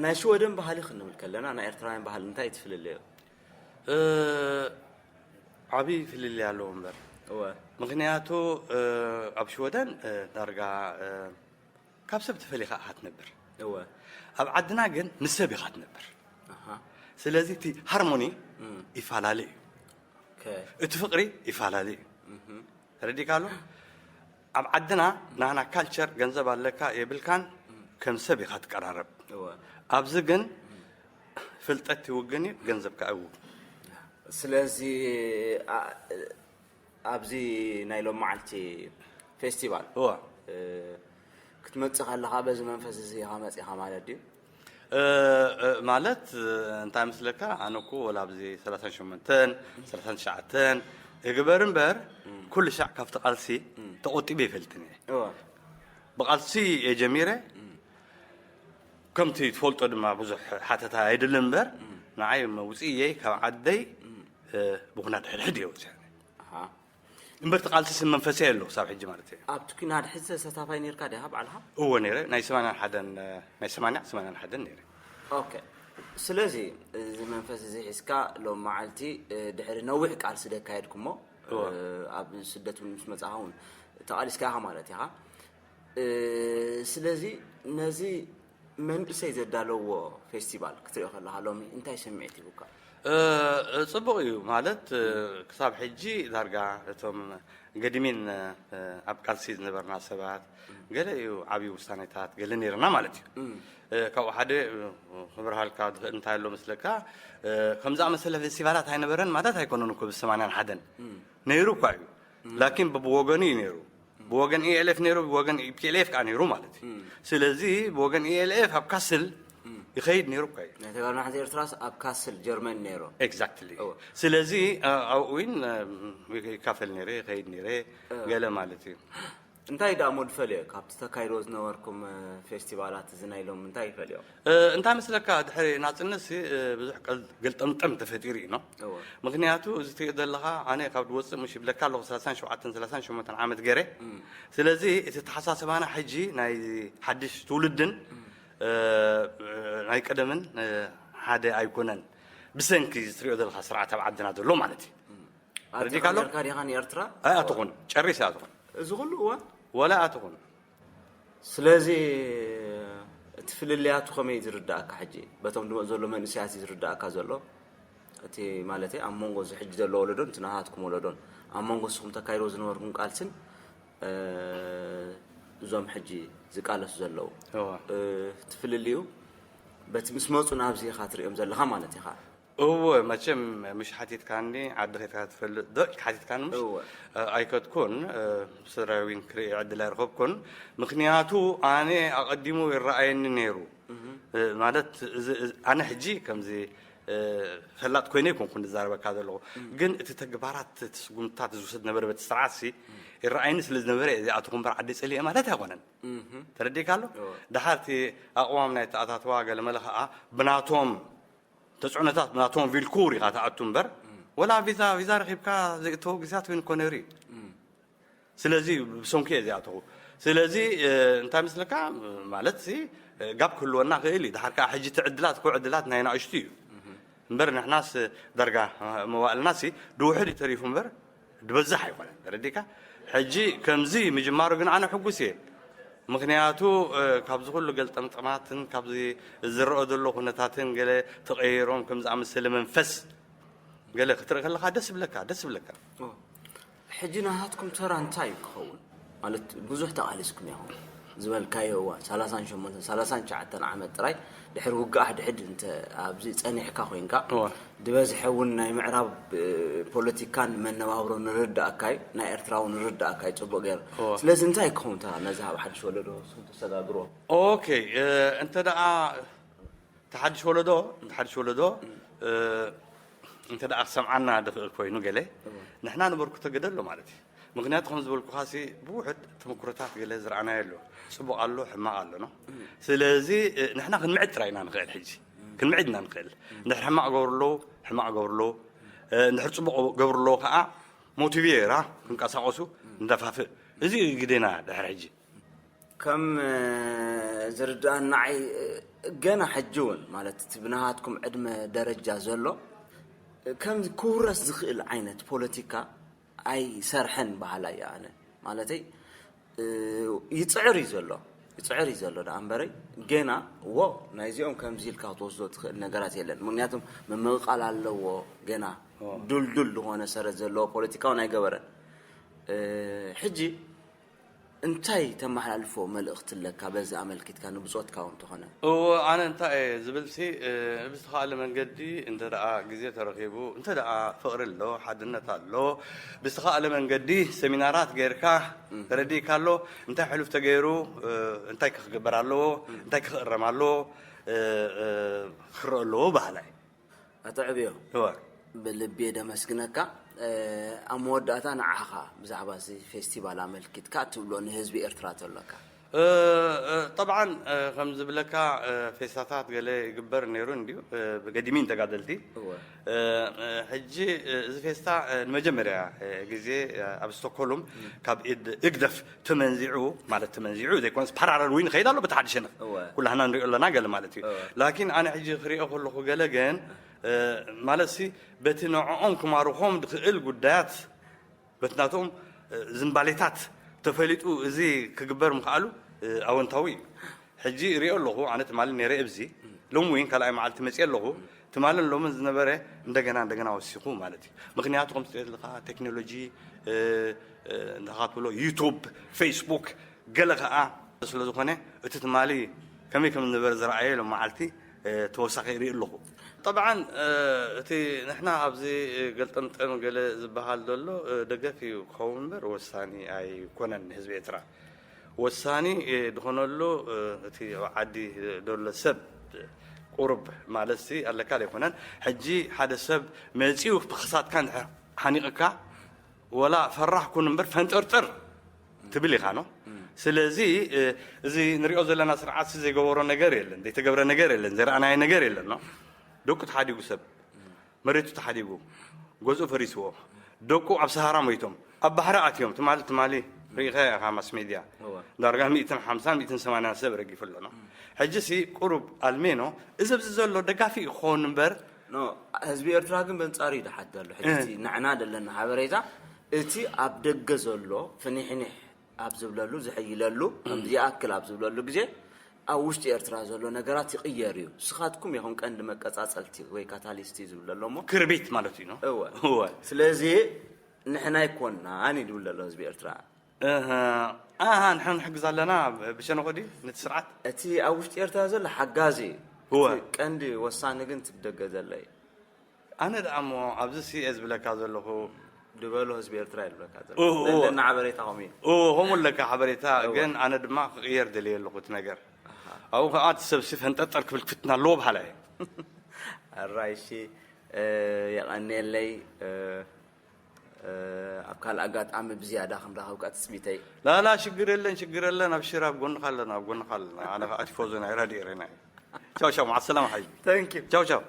ናይ ሽወደን ባህሊ ክንብል ከለና ናይ ኤርትራውያን ባህሊ እንታይ ትፍልለዮ? እ፣ ዓብዪ ፍልልይ ኣለዎ እምበር እወ ምክንያቱ እ፣ ኣብ ሽወደን እ፣ ዳርጋ እ፣ ካብ ሰብ ተፈሊኻ ኢኻ ትነብር እወ ኣብ ዓድና ግን ምስ ሰብ ኢኻ ትነብር ኣሃ ስለዚ እቲ ሃርሞኒ ይፈላለ እዩ ኦኬ እቲ ፍቕሪ ይፈላለ እዩ ተረዲእካ ኣሎ ኣብ ዓድና ናህና ካልቸር ገንዘብ ኣለካ የብልካን ከም ሰብ ኢኻ ትቀራረብ እወ ኣብዚ ግን ፍልጠት ይውግን እዩ፣ ገንዘብ ከዓ ይውግን። ስለዚ ኣ- ኣብዚ ናይ ሎም መዓልቲ ፌስቲቫል እዋ ክትመፅእ ከለካ በዚ መንፈስ እዚ ኢካ መፂካ ማለት ድዩ? እ፣ እ፣ ማለት እንታይ መስለካ፣ ኣነ እኮ ወላ ኣብዚ ሰላሳን ሸሞንተን ሰላሳን ትሽዓተን እግበር እምበር ኩሉ ሻዕ ካብቲ ቃልሲ ተቆጢበ ይፈልጥን እየ። እዋ ብቃልሲ እየ ጀሚረ። ከምቲ ትፈልጦ ድማ ብዙሕ ሓተታ ኣይድልን እምበር ንዓይ መውፅእየይ ካብ ዓደይ ብኹናት ሕድሕድ እየ ወፂኣ። እምበር እቲ ቃልሲ ስም መንፈሰ ኣሎ ክሳብ ሕጂ ማለት እዩ። ኣብቲ ኩናት ሕዚ ተሳታፋይ ነርካ ዲኻ ባዕልኻ? እዎ ነይረ። ናይ ሰማንያን ሓደን ናይ ሰማንያ ሰማንያን ሓደን ነይረ። ኦኬ። ስለዚ እዚ መንፈስ እዚ ሒዝካ ሎም መዓልቲ ድሕሪ ነዊሕ ቃልሲ ደካየድኩሞ ኣብ ስደት እውን ምስ መጻኻ እውን ተቓሊስካ ኢኻ ማለት ኢኻ። ስለዚ ነዚ መንእሰይ ዘዳለዎ ፌስቲቫል ክትሪኦ ከለኻ ሎሚ እንታይ ስምዒት ሂቡካ? ጽቡቕ እዩ ማለት ክሳብ ሕጂ ዳርጋ እቶም ገዲሚን ኣብ ቃልሲ ዝነበርና ሰባት ገለ እዩ ዓብዪ ውሳኔታት ገለ ነይርና ማለት እዩ። ካብኡ ሓደ ክብርሃልካ ዝኽእል እንታይ ኣሎ መስለካ፣ ከምዚ ኣመሰለ ፌስቲቫላት ኣይነበረን ማለት ኣይኮነን እኮ ብሰማንያን ሓደን ነይሩ እኳ እዩ። ላኪን ብወገኑ እዩ ነይሩ። ብወገን ኢኤልኤፍ ነይሩ፣ ብወገን ፒኤልኤፍ ከዓ ነይሩ ማለት እዩ። ስለዚ ብወገን ኢኤልኤፍ ኣብ ካስል ይኸይድ ነይሩ እኳ እዩ። ናይ ተጋሩ ናሕዚ ኤርትራስ ኣብ ካስል ጀርመን ነይሩ። ኤግዛክትሊ። ስለዚ ኣብኡ እውን ይካፈል ነይረ፣ ይኸይድ ነይረ ገለ ማለት እዩ። እንታይ ደኣ ሞድ ፈልዮ ካብቲ ተካይዶ ዝነበርኩም ፌስቲቫላት እዚ ናይ ሎም እንታይ ይፈልዮ? እንታይ መስለካ ድሕሪ ናፅነት ብዙሕ ገልጠምጠም ተፈጢሩ እዩ። ምክንያቱ እዚ ትሪኦ ዘለካ ኣነ ካብ ዝወፅእ ምሽ ይብለካ ኣለኹ ሰላሳን ሸውዓተን ሰላሳን ሸሞንተን ዓመት ገይረ። ስለዚ እቲ ተሓሳስባና ሕጂ ናይ ሓድሽ ትውልድን ናይ ቀደምን ሓደ ኣይኮነን። ብሰንኪ እዚ ትሪኦ ዘለካ ስርዓት ኣብ ዓድና ዘሎ ማለት እዩ። ተረዲእካ ኣሎ? ርካ ዲኻ ንኤርትራ ኣይኣትኹን ጨሪስ ኣይኣትኹን። እዚ ኩሉ እዋን ወላ ኣይኣትኹን። ስለዚ እቲ ፍልልያቱ ከመይ ዝርዳእካ ሕጂ በቶም ድመ ዘሎ መንእሰያት እዩ ዝርዳእካ ዘሎ። እቲ ማለት ኣብ መንጎ እዚ ሕጂ ዘሎ ወለዶን እቲ ናሃትኩም ወለዶን ኣብ መንጎ ንስኹም ተካይዶ ዝነበርኩም ቃልስን እዞም ሕጂ ዝቃለሱ ዘለዉ እቲ ፍልልዩ በቲ ምስ መፁ ናብዚ ኢኻ ትሪኦም ዘለኻ ማለት ኢኻ። እወ መቸም ምሽ ሓቲትካኒ ዓዲ ኸድካ ትፈልጥ ዶ ኢልካ ሓቲትካኒ ምሽ ኣይከድኩን። ስድራዊን ክርኢ ዕድል ኣይረኸብኩን። ምክንያቱ ኣነ ኣቐዲሙ ይረኣየኒ ነይሩ። ማለት ኣነ ሕጂ ከምዚ ፈላጥ ኮይነ ይኮንኩ ንዛረበካ ዘለኹ፣ ግን እቲ ተግባራት እቲ ስጉምትታት ዝውሰድ ነበረ በቲ ስርዓትሲ ይረኣየኒ ስለ ዝነበረ እየ እዚኣትኹ እምበር ዓዲ ፀሊኤ ማለት ኣይኮነን። ተረዲእካ ኣሎ። ድሓር እቲ ኣቕዋም ናይ ተኣታትዋ ገለመለ ከዓ ብናቶም ተፅዕኖታት ናቶም ቪልኩር ኢኻ ትኣቱ እምበር ወላ ቪዛ ቪዛ ረኺብካ ዘይእተወ ግዜያት እውን እኮ ነይሩ እዩ። ስለዚ ብሰንኩ እየ እዚኣተኹ። ስለዚ እንታይ መስለካ ማለት ሲ ጋብ ክህልወና ክእል እዩ። ድሓር ከዓ ሕጂ እቲ ዕድላት እኮ ዕድላት ናይ ናእሽቱ እዩ እምበር ንሕናስ ዳርጋ መዋእልናሲ ድውሕድ እዩ ተሪፉ እምበር ድበዝሕ ኣይኮነን። ተረዲካ ሕጂ ከምዚ ምጅማሩ ግን ኣነ ሕጉስ እየ። ምክንያቱ ካብዚ ኩሉ ገልጠምጠማትን ካብዚ ዝረአ ዘሎ ኩነታትን ገለ ተቐይሮም ከም ዝኣመሰለ መንፈስ ገለ ክትርኢ ከለካ ደስ ይብለካ ደስ ይብለካ። ሕጂ ናሃትኩም ተራ እንታይ እዩ ክኸውን? ማለት ብዙሕ ተቓሊስኩም ኢኹም ዝበልካዮ እዋን ሰላሳን ሸሞንተን ሰላሳን ትሽዓተን ዓመት ጥራይ ድሕሪ ውግእ ኣሕድሕድ እንተ ኣብዚ ጸኒሕካ ኮይንካ ዝበዝሐ እውን ናይ ምዕራብ ፖለቲካን መነባብሮ ንርዳእካ እዩ ናይ ኤርትራ እውን ንርዳእካ እዩ ጽቡቕ ገይሩ። ስለዚ እንታይ ክኸውን ተራ ነዚ ኣብ ሓድሽ ወለዶ ንስኹም ተሰጋግርዎ? ኦኬ እንተ ደኣ ተሓድሽ ወለዶ ተሓድሽ ወለዶ እንተ ደኣ ክሰምዓና ዝኽእል ኮይኑ ገለ ንሕና ነበርኩ ተገደ ኣሎ ማለት እዩ። ምክንያቱ ከም ዝበልኩኻ ሲ ብውሕድ ተመክሮታት ገለ ዝረኣናዮ ኣሎ። ፅቡቕ ኣሎ ሕማቕ ኣሎ ነው። ስለዚ ንሕና ክንምዕድ ጥራይ ኢና ንኽእል ሕጂ ክንምዕድ ኢና ንኽእል። እንድሕር ሕማቕ ገብሩ ኣለዉ ሕማቕ ገብሩ ኣለዉ እንድሕር ፅቡቕ ገብሩ ኣለዉ ከዓ ሞቲቬራ ክንቀሳቐሱ እንዳፋፍእ እዚ ግዴና ድሕር ሕጂ። ከም ዝርድኣኒ ንዓይ ገና ሕጂ እውን ማለት እቲ ብናሃትኩም ዕድመ ደረጃ ዘሎ ከም ክውረስ ዝኽእል ዓይነት ፖለቲካ ኣይሰርሐን በሃላይ እየ ኣነ። ማለተይ ይፅዕር እዩ ዘሎ ይፅዕር እዩ ዘሎ ደኣ እምበረይ ገና እዎ ናይዚኦም ከምዚ ኢልካ ክትወስዶ ትኽእል ነገራት የለን። ምክንያቱም ምምቕቓል ኣለዎ ገና ዱልዱል ዝኾነ ሰረት ዘለዎ ፖለቲካ እውን ኣይገበረን። ሕጂ እንታይ ተመሓላልፎ መልእኽቲ ኣለካ በዚ ኣመልኪትካ ንብጾትካ እውን ተኾነ? እወ ኣነ እንታይ እየ ዝብል ሲ ብዝተኻእለ መንገዲ እንተ ደኣ ግዜ ተረኺቡ እንተ ደኣ ፍቕሪ ኣሎ ሓድነት ኣሎ ብዝተኻእለ መንገዲ ሰሚናራት ገይርካ ተረዲእካ ኣሎ እንታይ ሕሉፍ ተገይሩ እንታይ ክግበር ኣለዎ እንታይ ክኽእረም ኣለዎ ክረአ ኣለዎ በሃላይ። ኣቶ ዕብዮ እወ ብልቢ እየ ደመስግነካ። ኣብ መወዳእታ ንዓኻ ብዛዕባ እዚ ፌስቲቫል ኣመልኪትካ ትብሎ ንህዝቢ ኤርትራ ተሎካ? ጠብዓን ከም ዝብለካ ፌስታታት ገለ ይግበር ነይሩ እንድዩ ብገዲሚን ተጋደልቲ። ሕጂ እዚ ፌስታ ንመጀመርያ ግዜ ኣብ ስቶኮሉም ካብ ኢድ እግደፍ ተመንዚዑ፣ ማለት ተመንዚዑ ዘይኮነስ ፓራረል ዊን ይኸይድ ኣሎ በቲ ሓዲ ሸነኽ ኩላህና ንሪኦ ኣለና ገለ ማለት እዩ። ላኪን ኣነ ሕጂ ክሪኦ ከለኹ ገለ ግን ማለት ሲ በቲ ንዕኦም ክማርኾም ዝኽእል ጉዳያት በቲ ናቶም ዝንባሌታት ተፈሊጡ እዚ ክግበር ምኽኣሉ ኣወንታዊ እዩ። ሕጂ ሪኦ ኣለኹ፣ ኣነ ትማሊ ነይረ ኣብዚ፣ ሎሚ እውን ካልኣይ መዓልቲ መፅየ ኣለኹ። ትማልን ሎምን ዝነበረ እንደገና እንደገና ወሲኹ ማለት እዩ። ምክንያቱ ከም ትልካ ቴክኖሎጂ እንተኻትብሎ ዩቱብ፣ ፌስቡክ ገለ ከዓ ስለ ዝኾነ እቲ ትማሊ ከመይ ከም ዝነበረ ዝረኣየ ሎም መዓልቲ ተወሳኺ ይርኢ ኣለኹ። ጠብዓን እቲ ንሕና ኣብዚ ገልጠምጠም ገለ ዝበሃል ዘሎ ደገፍ እዩ ክኸውን እምበር ወሳኒ ኣይኮነን ንህዝቢ ኤርትራ። ወሳኒ ዝኾነሉ እቲ ኣብ ዓዲ ዘሎ ሰብ ቁሩብ ማለት ሲ ኣለካ ኣይኮነን። ሕጂ ሓደ ሰብ መጺኡ ብክሳትካ እንድሕር ሓኒቕካ ወላ ፈራሕ ኩን እምበር ፈንጠርጠር ትብል ኢኻ ነው። ስለዚ እዚ ንሪኦ ዘለና ስርዓት ሲ ዘይገበሮ ነገር የለን፣ ዘይተገብረ ነገር የለን፣ ዘይረኣናዮ ነገር የለን ነው። ደቁ ተሓዲጉ ሰብ መሬቱ ተሓዲጉ፣ ገዝኡ ፈሪስዎ፣ ደቁ ኣብ ሰሃራ ሞይቶም፣ ኣብ ባሕሪ ኣትዮም። ትማሊ ትማሊ ርኢኻ ኢኻ ማስ ሜድያ፣ ዳርጋ ሚእትን ሓምሳን ሚእትን ሰማንያን ሰብ ረጊፉ ኣሎ። ሕጂ ሲ ቁሩብ ኣልሜኖ እዚ ኣብዚ ዘሎ ደጋፊ እዩ ክኸውን እምበር። ኖ፣ ህዝቢ ኤርትራ ግን በንጻሩ ይድሓት ዘሎ። ሕጂ እቲ ንዕና ዘለና ሓበሬታ እቲ ኣብ ደገ ዘሎ ፍኒሕኒሕ ኣብ ዝብለሉ፣ ዝሕይለሉ፣ ከምዚ ይኣክል ኣብ ዝብለሉ ግዜ ኣብ ውሽጢ ኤርትራ ዘሎ ነገራት ይቕየር እዩ። ንስኻትኩም ኢኹም ቀንዲ መቀጻጸልቲ ወይ ካታሊስቲ ዝብል ዘሎ እሞ። ክርቢት ማለት እዩ ነው። እወ። እወ። ስለዚ ንሕና ኣይኮናን እዩ ዝብል ዘሎ ህዝቢ ኤርትራ። እህ፣ ኣሃ፣ ንሕና ንሕግዝ ኣለና ብሸነኾ ድዩ ነቲ ስርዓት? እቲ ኣብ ውሽጢ ኤርትራ ዘሎ ሓጋዚ እዩ። እወ። እቲ ቀንዲ ወሳኒ ግን እቲ ብደገ ዘሎ እዩ። ኣነ ደኣ እሞ ኣብዚ ሲ እየ ዝብለካ ዘለኹ። ድበሎ ህዝቢ ኤርትራ እየ ዝብለካ ዘለኹ። እዎ፣ እዎ። ዘለና ሓበሬታ ከምኡ እዩ። እዎ፣ ከምኡ ኣለካ ሓበሬታ፣ እዎ። ግን ኣነ ድማ ክቕየር ደልየ ኣለኹ እቲ ነገር። ኣሃ። ኣብኡ ከዓ እቲ ሰብ ሲ ፈንጠርጠር ክብል ክፍትን ኣለዎ በሃላይ እየ። ኣራይ፣ እሺ፣ እ፣ የቐንየለይ፣ እ፣ እ፣ ኣብ ካልእ ኣጋጣሚ ብዝያዳ ክንራኸብ ከዓ ትጽቢተይ። ላላ፣ ሽግር የለን፣ ሽግር የለን። ኣብሽር፣ ኣብ ጎንኻ ኣለና፣ ኣብ ጎንኻ ኣለና። ኣነ ከዓ ቲፎዞ ናይ ራድዮ ኤረና እየ። ቻው፣ ቻው፣ መዓ ሰላማ ሓቢቢ። Thank you። ቻው፣ ቻው።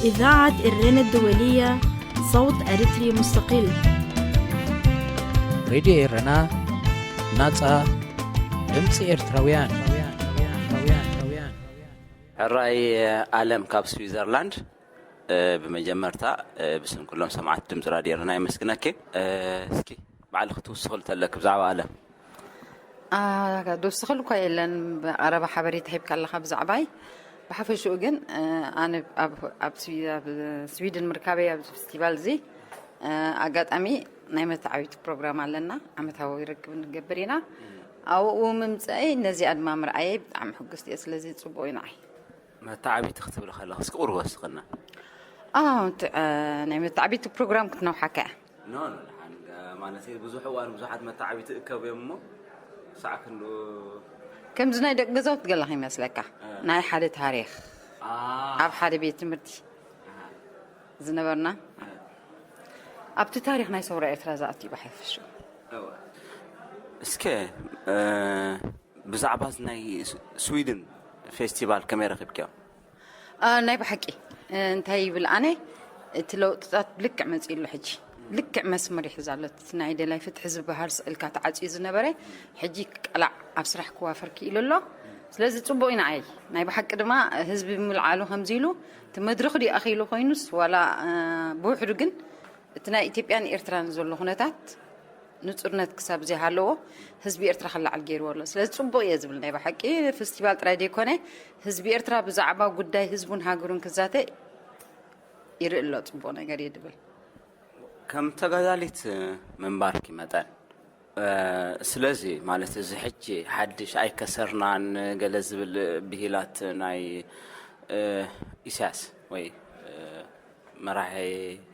إذاعة إرينا الدولية، صوت أريتري مستقل. ሬድዮ ኤረና፣ ናጻ ድምጺ ኤርትራውያን። ሕራይ ኣለም ካብ ስዊዘርላንድ። እ፣ ብመጀመርታ፣ እ፣ ብስም ኩሎም ሰማዕቲ ድምጺ ራድዮ ኤረና የመስግነኪ። እ፣ እስኪ ባዕልኺ ትውስኽሉ ተለኪ ብዛዕባ ኣለም። ኣ፣ ድውስኽሉ እኳ የለን፣ ብቐረባ ሓበሬታ ሂብካ ኣለኻ ብዛዕባይ። ብሓፈሽኡ ግን፣ እ፣ ኣነ ኣብ፣ ኣብ ስዊ-፣ ኣብ ስዊድን ምርካበይ ኣብዚ ፌስቲቫል እዚ፣ እ፣ ኣጋጣሚ ናይ መተዓቢቲ ፕሮግራም ኣለና፣ ዓመታዊ ርክብ ንገብር ኢና። ኣብኡ ምምፀአይ ነዚኣ ድማ ምርኣየይ ብጣዕሚ ሕጉስቲ እየ፣ ስለዚ ፅቡቕ እዩ ንዓይ። መተዓቢቲ ክትብል ከለኺ እስኪ ቁሩብ ወስኽና። ኣዎ፣ እቲ፣ እ፣ ናይ መተዓቢቲ ፕሮግራም ክትነውሓካ እያ። ኖ፣ ኖ፣ ደሓን፣ እ፣ ማለት ብዙሕ እዋን ብዙሓት መተዓቢቲ እከቡ እዮም እሞ፣ ሳዕ ክንዱ ከምዚ ናይ ደቂ ገዛውቲ ገለ ከይመስለካ፣ እ። ናይ ሓደ ታሪኽ፣ ኣ። ኣብ ሓደ ቤት ትምህርቲ እ። ዝነበርና፣ እ። ኣብቲ ታሪኽ ናይ ሰውራ ኤርትራ ዝኣቱ እዩ ብሓፈሽኡ። እወ። እስከ፣ እ፣ ብዛዕባ እዚ ናይ ስ-፣ ስዊድን ፌስቲቫል ከመይ ረኺብክዮ? ኣ፣ ናይ ብሓቂ፣ እ፣ እንታይ ይብል ኣነ፣ እቲ ለውጥታት ብልክዕ መጺኡ ኣሎ ሕጂ። ልክዕ መስመር ይሕዝ ኣሎ። እቲ ናይ ደላይ ፍትሒ ዝበሃል ስእልካ ተዓጽዩ ዝነበረ፣ ሕጂ ቀላዕ ኣብ ስራሕ ክዋፈር ክኢሉ ኣሎ። ስለዚ ጽቡቕ እዩ ንዓይ። ናይ ብሓቂ ድማ ህዝቢ ብምልዓሉ ከምዚ ኢሉ፣ እቲ መድረኽ ድዩ ኣኺሉ ኮይኑስ፣ ዋላ፣ እ፣ ብውሕዱ ግን እቲ ናይ ኢትዮጵያን ኤርትራን ዘሎ ኩነታት ንጹርነት ክሳብ ዘይሃለዎ ህዝቢ ኤርትራ ክለዓል ገይርዎ ኣሎ። ስለዚ ጽቡቕ እየ ዝብል ናይ ብሓቂ ፌስቲቫል ጥራይ ዘይኮነ ህዝቢ ኤርትራ ብዛዕባ ጉዳይ ህዝቡን ሃገሩን ክዛተ ይርኢ ኣሎ። ጽቡቕ ነገር እየ ድብል። ከም ተጋዳሊት ምንባርኪ መጠን፣ እ፣ ስለዚ ማለት እዚ ሕጂ ሓድሽ ኣይከሰርናን ገለ ዝብል ብሂላት ናይ፣ እ፣ ኢሳያስ ወይ፣ እ፣ መራሒ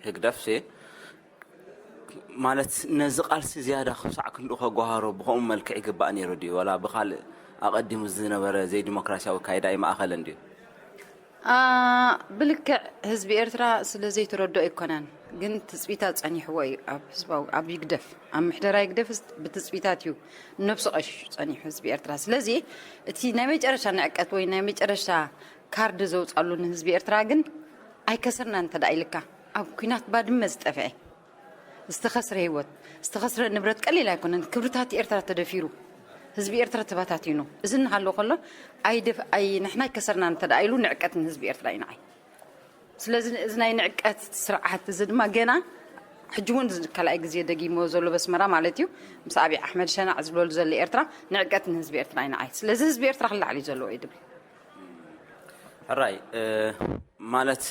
ህግደፍ ሲ ማለት ነዚ ቃልሲ ዝያዳ ክሳዕ ክንድኡ ከጓሃሮ ብኸምኡ መልክዕ ይግባእ ነይሩ ድዩ? ዋላ ብኻልእ ኣቐዲሙ ዝነበረ ዘይዲሞክራሲያዊ ኣካይዳ ኣይመኣኸለን ድዩ? ኣ፣ ብልክዕ ህዝቢ ኤርትራ ስለ ዘይተረድኦ ኣይኮነን። ግን ትጽቢታት ጸኒሕዎ እዩ። ኣብ ህዝባዊ ኣብ ይግደፍ ኣብ ምሕደራ ይግደፍ ብትጽቢታት እዩ ነብሱ ቀሽሹ ጸኒሑ ህዝቢ ኤርትራ። ስለዚ እቲ ናይ መጨረሻ ንዕቀት ወይ ናይ መጨረሻ ካርድ ዘውጻሉ ንህዝቢ ኤርትራ ግን ኣይከሰርና እንተ ደኣ ኢልካ ኣብ ኩናት ባድመ ዝጠፍዐ ዝተኸስረ ህይወት ዝተኸስረ ንብረት ቀሊል ኣይኮነን። ክብርታት ኤርትራ ተደፊሩ ህዝቢ ኤርትራ ተባታቲኑ እዚ እናሃለዎ ከሎ ኣይደፍ ኣይ ንሕና ኣይከሰርና እንተ ደኣ ኢሉ ንዕቀት ንህዝቢ ኤርትራ እዩ ንዓይ። ስለዚ እዚ ናይ ንዕቀት ስርዓት እዚ ድማ ገና ሕጂ እውን እዚ ካልኣይ ግዜ ደጊሞ ዘሎ በስመራ ማለት እዩ ምስ ኣብይ ኣሕመድ ሸናዕ ዝብለሉ ዘሎ ኤርትራ ንዕቀት ንህዝቢ ኤርትራ እዩ ንዓይ። ስለዚ ህዝቢ ኤርትራ ክላዓል እዩ ዘለዎ እዩ ድብል። ሕራይ ማለት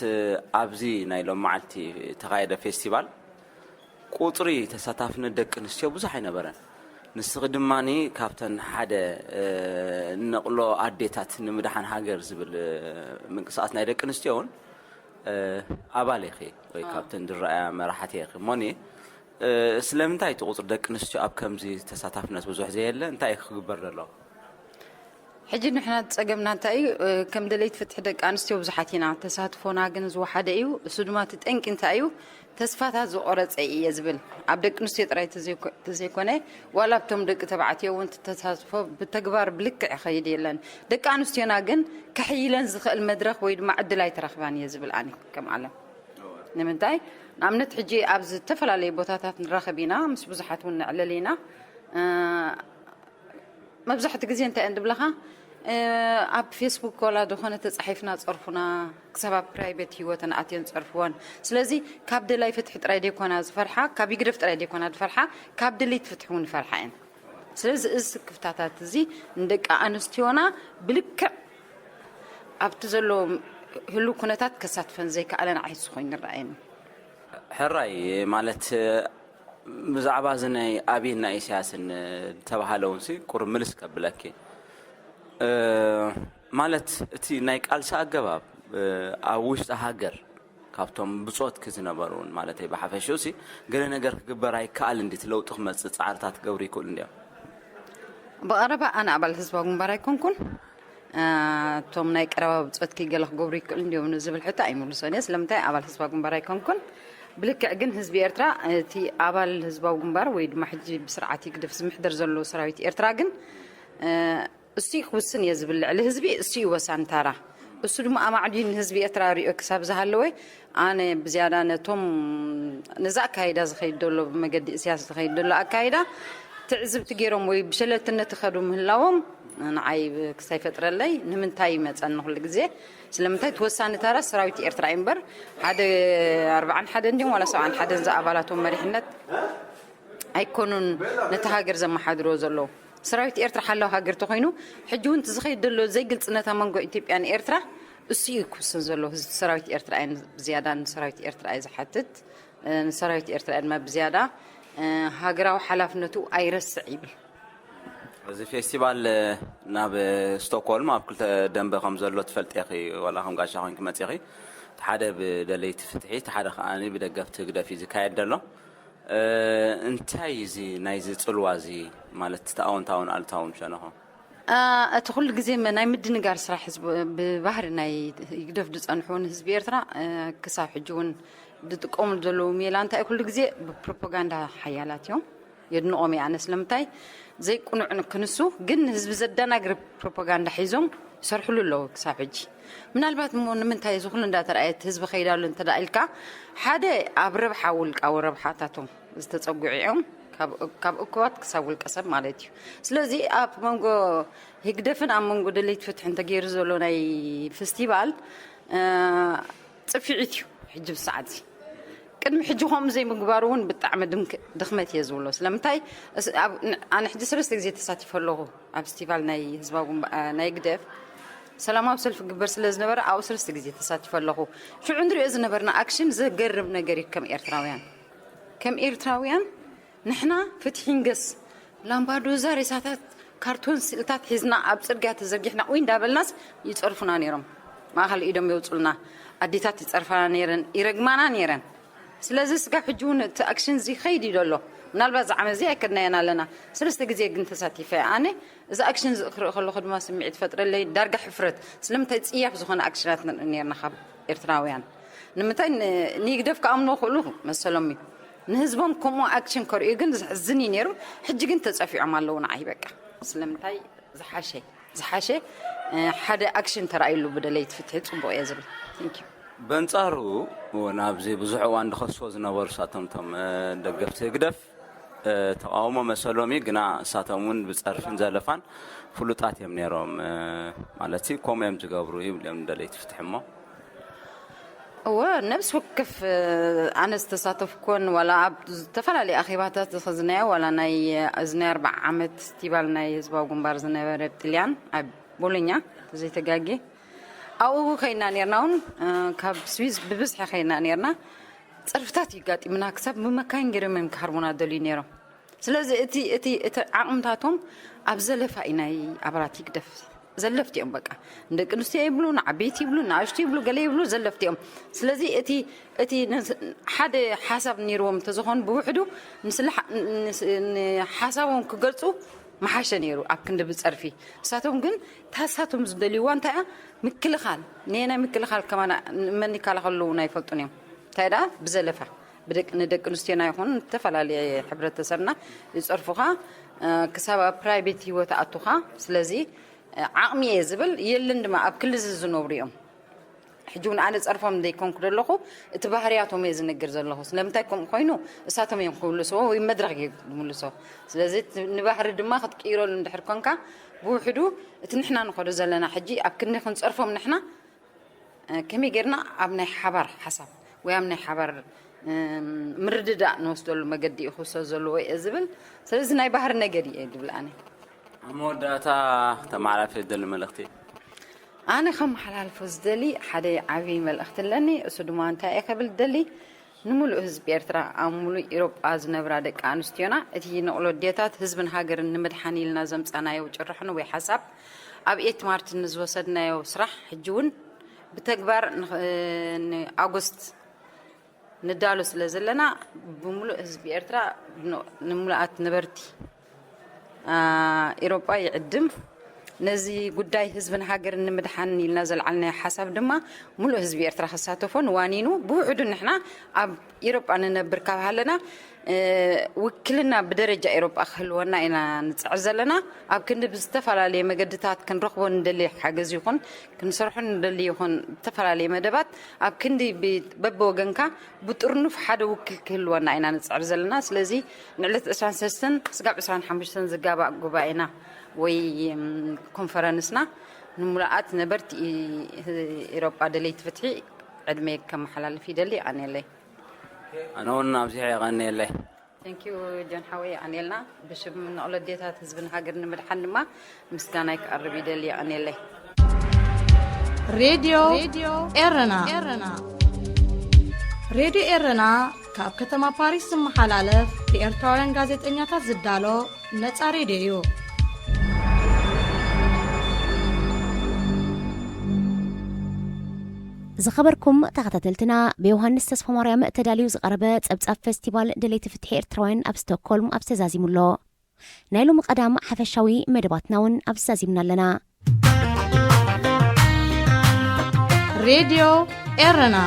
ኣብዚ ናይ ሎም መዓልቲ ተኻየደ ፌስቲቫል ቁፅሪ ተሳታፍነት ደቂ ኣንስትዮ ብዙሕ ኣይነበረን። ንስኺ ድማ ካብተን ሓደ ነቕሎ ኣዴታት ንምድሓን ሃገር ዝብል ምንቅስቃስ ናይ ደቂ ኣንስትዮ እውን ኣባል ኢኺ ወይ ካብተን ዝረኣያ መራሕቲ ኢኺ እሞኒ ስለምንታይ እቲ ቁፅሪ ደቂ ኣንስትዮ ኣብ ከምዚ ተሳታፍነት ብዙሕ ዘየለ እንታይ ክግበር ዘለዎ? ሕጂ ንሕና ጸገምና እንታይ እዩ? ከም ደለይቲ ፍትሒ ደቂ ኣንስትዮ ብዙሓት ኢና። ተሳትፎና ግን ዝወሓደ እዩ። እሱ ድማ እቲ ጠንቂ እንታይ እዩ? ተስፋታት ዝቆረጸ እየ ዝብል ኣብ ደቂ ኣንስትዮ ጥራይ ተዘይኮነ ዋላ ኣብቶም ደቂ ተባዕትዮ እውን ተሳትፎ ብተግባር ብልክዕ ይኸይድ የለን። ደቂ ኣንስትዮና ግን ከሕይለን ዝኽእል መድረኽ ወይ ድማ ዕድል ኣይተረኽባን እየ ዝብል ኣነ ከም ዓለም። ንምንታይ ንኣብነት ሕጂ ኣብ ዝተፈላለዩ ቦታታት ንራኸብ ኢና ምስ ብዙሓት እውን ንዕለል ኢና። መብዛሕቲ ግዜ እንታይ እየን ዝብለኻ ኣብ ፌስቡክ ኮላ ዝኾነ ተፃሒፍና ፀርፉና ክሳብ ኣብ ፕራይቬት ህይወተን ኣትየን ፀርፍወን። ስለዚ ካብ ደላይ ፍትሒ ጥራይ ደይኮና ዝፈርሓ ካብ ይግደፍ ጥራይ ደይኮና ዝፈርሓ ካብ ድልይት ፍትሒ እውን ይፈርሓ እየን። ስለዚ እዚ ክፍታታት እዚ ንደቂ ኣንስትዮና ብልክዕ ኣብቲ ዘሎ ህሉ ኩነታት ከሳትፈን ዘይከኣለን ዓይሱ ኮይኑ ይረኣየኒ። ሕራይ ማለት ብዛዕባ እዚ ናይ ኣብይን ናይ ኢሳያስን ዝተባሃለ እውን ቁሩብ ምልስ ከብለኪ ማለት እቲ ናይ ቃልሲ ኣገባብ ኣብ ውሽጢ ሃገር ካብቶም ብፆትኪ ዝነበሩ እውን ማለት ብሓፈሽኡ ሲ ገለ ነገር ክግበር ኣይከኣል እንዲ እቲ ለውጢ ክመፅእ ፃዕርታት ክገብሩ ይክእሉ እንዲዮም። ብቐረባ ኣነ ኣባል ህዝባዊ ግንባር ኣይኮንኩን። እቶም ናይ ቀረባ ብፆትኪ ገለ ክገብሩ ይክእሉ እንዲዮም ንዝብል ሕቶ ኣይምልሶን እየ። ስለምንታይ ኣባል ህዝባዊ ግንባር ኣይኮንኩን። ብልክዕ ግን ህዝቢ ኤርትራ እቲ ኣባል ህዝባዊ ግንባር ወይ ድማ ሕጂ ብስርዓት ይግደፍ ዝምሕደር ዘሎ ሰራዊት ኤርትራ ግን እሱ ክውስን እየ ዝብል ልዕሊ ህዝቢ እሱ እዩ ወሳኒ ታራ። እሱ ድማ ኣማዕድዩ ንህዝቢ ኤርትራ ሪኦ ክሳብ ዝሃለወ ኣነ ብዝያዳ ነቶም ነዚ ኣካይዳ ዝኸይድ ዘሎ ብመገዲ እስያስ ዝኸይድ ዘሎ ኣካይዳ ትዕዝብቲ ገይሮም ወይ ብሸለልትነት ይኸዱ ምህላዎም ንዓይ ክሳይ ፈጥረለይ ንምንታይ ይመፀኒ ኩሉ ግዜ ስለምንታይ እቲ ወሳኒ ታራ ሰራዊት ኤርትራ እዩ እምበር ሓደ ኣርባዓን ሓደን ድዮም ዋላ ሰብዓን ሓደን ዝኣባላቶም መሪሕነት ኣይኮኑን ነቲ ሃገር ዘመሓድሮ ዘለዉ። ሰራዊት ኤርትራ ሓላው ሃገር ተኾይኑ ሕጂ እውን ዝኸይድ ዘሎ ዘይግልፅነት ኣብ መንጎ ኢትዮጵያን ኤርትራ እሱ እዩ ክውስን ዘሎ። ህዝቢ ሰራዊት ኤርትራ እየ ብዝያዳ ንሰራዊት ኤርትራ እየ ዝሓትት። ንሰራዊት ኤርትራ እየ ድማ ብዝያዳ ሃገራዊ ሓላፍነቱ ኣይረስዕ ይብል። እዚ ፌስቲቫል ናብ ስቶክሆልም ኣብ ክልተ ደንበ ከም ዘሎ ትፈልጢ ኢኺ። ዋላ ከም ጋሻ ኮይንኪ መፂኺ፣ እቲ ሓደ ብደለይቲ ፍትሒ፣ እቲ ሓደ ከዓ ብደገፍቲ ህግደፍ እዩ ዝካየድ ዘሎ። እንታይ እዚ ናይዚ ፅልዋ እዚ ማለት እቲ ኣወንታውን ኣሉታውን ሸነኹ? እቲ ኩሉ ግዜ ናይ ምድንጋር ስራሕ ህዝቢ ብባህሪ ናይ ይግደፍ ዝፀንሑ ንህዝቢ ኤርትራ ክሳብ ሕጂ እውን ዝጥቀሙሉ ዘለዉ ሜላ እንታይ ኩሉ ግዜ ብፕሮፓጋንዳ ሓያላት እዮም። የድንቖም እየ ኣነ ስለምንታይ ዘይቁኑዕ ክንሱ ግን ንህዝቢ ዘደናግር ፕሮፓጋንዳ ሒዞም ይሰርሕሉ ኣለዉ ክሳብ ሕጂ። ምናልባት እሞ ንምንታይ እዚ ኩሉ እንዳተረኣየ እቲ ህዝቢ ከይዳሉ እንተ ኢልካ ሓደ ኣብ ረብሓ ውልቃዊ ረብሓታቶም ዝተፀጉዑ እዮም ካብ እኩባት ክሳብ ውልቀ ሰብ ማለት እዩ። ስለዚ ኣብ መንጎ ህግደፍን ኣብ መንጎ ደለይቲ ፍትሒ እንተገይሩ ዘሎ ናይ ፌስቲቫል ፅፊዒት እዩ ሕጂ ብሰዓት እዚ ቅድሚ ሕጂ ከምኡ ዘይምግባሩ እውን ብጣዕሚ ድኽመት እየ ዝብሎ ስለምንታይ ኣነ ሕጂ ሰለስተ ግዜ ተሳቲፈ ኣለኹ ኣብ ፌስቲቫል ናይ ህዝባዊ ናይ ግደፍ ሰላማዊ ሰልፊ ግበር ስለ ዝነበረ ኣብኡ ሰለስተ ግዜ ተሳቲፈ ኣለኹ ሽዑ ንሪኦ ዝነበርና ኣክሽን ዘገርም ነገር እዩ ከም ኤርትራውያን ከም ኤርትራውያን ንሕና ፍትሒ ንገስ ላምባዶዛ ሬሳታት ካርቶን ስእልታት ሒዝና ኣብ ፅርግያ ተዘርጊሕና ኡይ እንዳበልናስ ይፀርፉና ነይሮም ማእኸል ኢዶም የውፁልና ኣዴታት ይፀርፋና ነይረን ይረግማና ነይረን ስለዚ ስጋብ ሕጂ እውን እቲ ኣክሽን እዚ ይኸይድ እዩ ዘሎ ምናልባት ዝዓመዚ ኣይከድናየን ኣለና ሰለስተ ግዜ ግን ተሳቲፈ ኣነ እዚ ኣክሽን እዚ ክርኢ ከለኹ ድማ ስምዒት ፈጥረለይ ዳርጋ ሕፍረት ስለምንታይ ፅያፍ ዝኾነ ኣክሽናት ንርኢ ነይርና ካብ ኤርትራውያን ንምንታይ ን- ንይግደፍ ክኣምኖ ክእሉ መሰሎም እዩ። ንህዝቦም ከምኡ ኣክሽን ከርእዩ ግን ዘሕዝን እዩ ነይሩ። ሕጂ ግን ተጸፊዖም ኣለዉ። ንዓይ በቃ ስለምንታይ ዝሓሸ ዝሓሸ ሓደ ኣክሽን ተራእዩሉ ብደለይቲ ፍትሒ ጽቡቕ እየ ዝብል። Thank you። በንጻሩ ናብዚ ብዙሕ እዋን ዝኸስዎ ዝነበሩ ሳቶም ቶም ደገፍቲ ህግደፍ ተቃውሞ መሰሎም እዩ። ግና እሳቶም እውን ብፀርፍን ዘለፋን ፍሉጣት እዮም ነይሮም ማለት እዩ። ከምኡ እዮም ዝገብሩ ይብሉ እዮም ንደለይቲ ፍትሒ እሞ እወ ነብስ ወከፍ ኣነ ዝተሳተፍኩን ዋላ ኣብ ዝተፈላለዩ ኣኼባታት ዝኸዝናዮ ዋላ ናይ እዚ ናይ ኣርባዓ ዓመት ፌስቲቫል ናይ ህዝባዊ ግንባር ዝነበረ ጥልያን ኣብ ቦሎኛ ዘይተጋጌ ኣብኡ ከይና ነርና እውን ካብ ስዊዝ ብብዝሒ ከይና ነርና። ፀርፍታት ይጋጢምና ክሳብ ብመካይን ገይሮም እዮም ክሃርሙና ደልዩ ነይሮም። ስለዚ እቲ እቲ እቲ ዓቕምታቶም ኣብ ዘለፋ እዩ ናይ ኣባላት ይግደፍ ዘለፍቲ እዮም። በቃ ንደቂ ኣንስትዮ ይብሉ፣ ንዓበይቲ ይብሉ፣ ንኣሽቱ ይብሉ፣ ገለ ይብሉ ዘለፍቲ እዮም። ስለዚ እቲ እቲ ሓደ ሓሳብ ነይርዎም እንተዝኾኑ ብውሕዱ ንስለ ንሓሳቦም ክገልፁ ምሓሸ ነይሩ ኣብ ክንዲ ብፀርፊ። እሳቶም ግን እታ እሳቶም ዝደልይዋ እንታይ እያ? ምክልኻል። ንየናይ ምክልኻል ከማና መን ይከላኸሉ እውን ኣይፈልጡን እዮም። እንታይ ደኣ ብዘለፋ ብደቂ ንደቂ ኣንስትዮና ይኹን ዝተፈላለየ ሕብረተሰብና ይፀርፉኻ ክሳብ ኣብ ፕራይቬት ህይወት ኣቱኻ። ስለዚ ዓቕሚ እየ ዝብል የለን ድማ ኣብ ክልል ዝነብሩ እዮም። ሕጂ እውን ኣነ ፀርፎም ዘይኮንኩ ዘለኹ እቲ ባህርያቶም እየ ዝነግር ዘለኹ። ስለምንታይ ከምኡ ኮይኑ እሳቶም እዮም ክምልስዎ ወይ መድረኽ እዩ ዝምልሶ። ስለዚ ንባህሪ ድማ ክትቅይረሉ እንድሕር ኮንካ ብውሕዱ እቲ ንሕና ንኸዶ ዘለና ሕጂ ኣብ ክንዲ ክንፀርፎም ንሕና ከመይ ጌርና ኣብ ናይ ሓባር ሓሳብ ወይ ኣብ ናይ ሓባር ምርድዳእ ንወስደሉ መገዲ እዩ ክውሰድ ዘለዎ እየ ዝብል። ስለዚ ናይ ባህሪ ነገር እየ ዝብል ኣነ። ኣብ መወዳእታ ተመሓላልፊ ዝደሊ መልእኽቲ? ኣነ ከመሓላልፎ ዝደሊ ሓደ ዓብዪ መልእኽቲ ኣለኒ። እሱ ድማ እንታይ እየ ከብል ዝደሊ? ንምሉእ ህዝቢ ኤርትራ ኣብ ምሉእ ኢሮጳ ዝነብራ ደቂ ኣንስትዮና እቲ ንቕሎ ኣዴታት ህዝብን ሃገርን ንምድሓን ኢልና ዘምጻናዮ ጭርሖን ወይ ሓሳብ ኣብ ኤት ማርትን ንዝወሰድናዮ ስራሕ ሕጂ እውን ብተግባር ንኣጎስት ንዳሎ ስለ ዘለና ብምሉእ ህዝቢ ኤርትራ ንምሉኣት ነበርቲ ኢሮጳ ይዕድም። ነዚ ጉዳይ ህዝብን ሃገርን ንምድሓን ኢልና ዘልዓልናዮ ሓሳብ ድማ ምሉእ ህዝቢ ኤርትራ ክሳተፎን ዋኒኑ ብውሕዱ ንሕና ኣብ ኢሮጳ ንነብር ካብ ሃለና ውክልና ብደረጃ ኤሮጳ ክህልወና ኢና ንጽዕር ዘለና። ኣብ ክንዲ ብዝተፈላለየ መገድታት ክንረኽቦ ንደሊ ሓገዝ ይኹን ክንሰርሖ ንደሊ ይኹን ዝተፈላለየ መደባት ኣብ ክንዲ በብወገንካ ብጥርኑፍ ሓደ ውክል ክህልወና ኢና ንጽዕር ዘለና። ስለዚ ንዕለት ዕስራን ሰለስተን ስጋብ ዕስራን ሓሙሽተን ዝጋባእ ጉባኤና ወይ ኮንፈረንስና ንምሉኣት ነበርቲ ኢሮጳ ደለይቲ ፍትሒ ዕድመይ ከመሓላልፍ ይደሊ። ኣነለይ ኣነ እውን ኣብዚሐ የቐንየለይ። Thank you ጆን ሓወይ ኣኔልና ብሽም ንቕሎ ኣዴታት ህዝብን ሃገር ንምድሓን ድማ ምስጋናይ ክቐርብ ይደሊ። ኣኔለይ። ሬድዮ ኤረና ሬድዮ ኤረና ካብ ከተማ ፓሪስ ዝመሓላለፍ ብኤርትራውያን ጋዜጠኛታት ዝዳሎ ነጻ ሬድዮ እዩ። ዝኸበርኩም ተኸታተልትና ብዮሃንስ ተስፋማርያም ተዳልዩ ዝቐረበ ጸብጻብ ፈስቲቫል ደለይቲ ፍትሒ ኤርትራውያን ኣብ ስቶክሆልም ኣብ ተዛዚሙ ኣሎ። ናይ ሎሚ ቀዳም ሓፈሻዊ መደባትና እውን ኣብ ተዛዚምና ኣለና። ሬድዮ ኤረና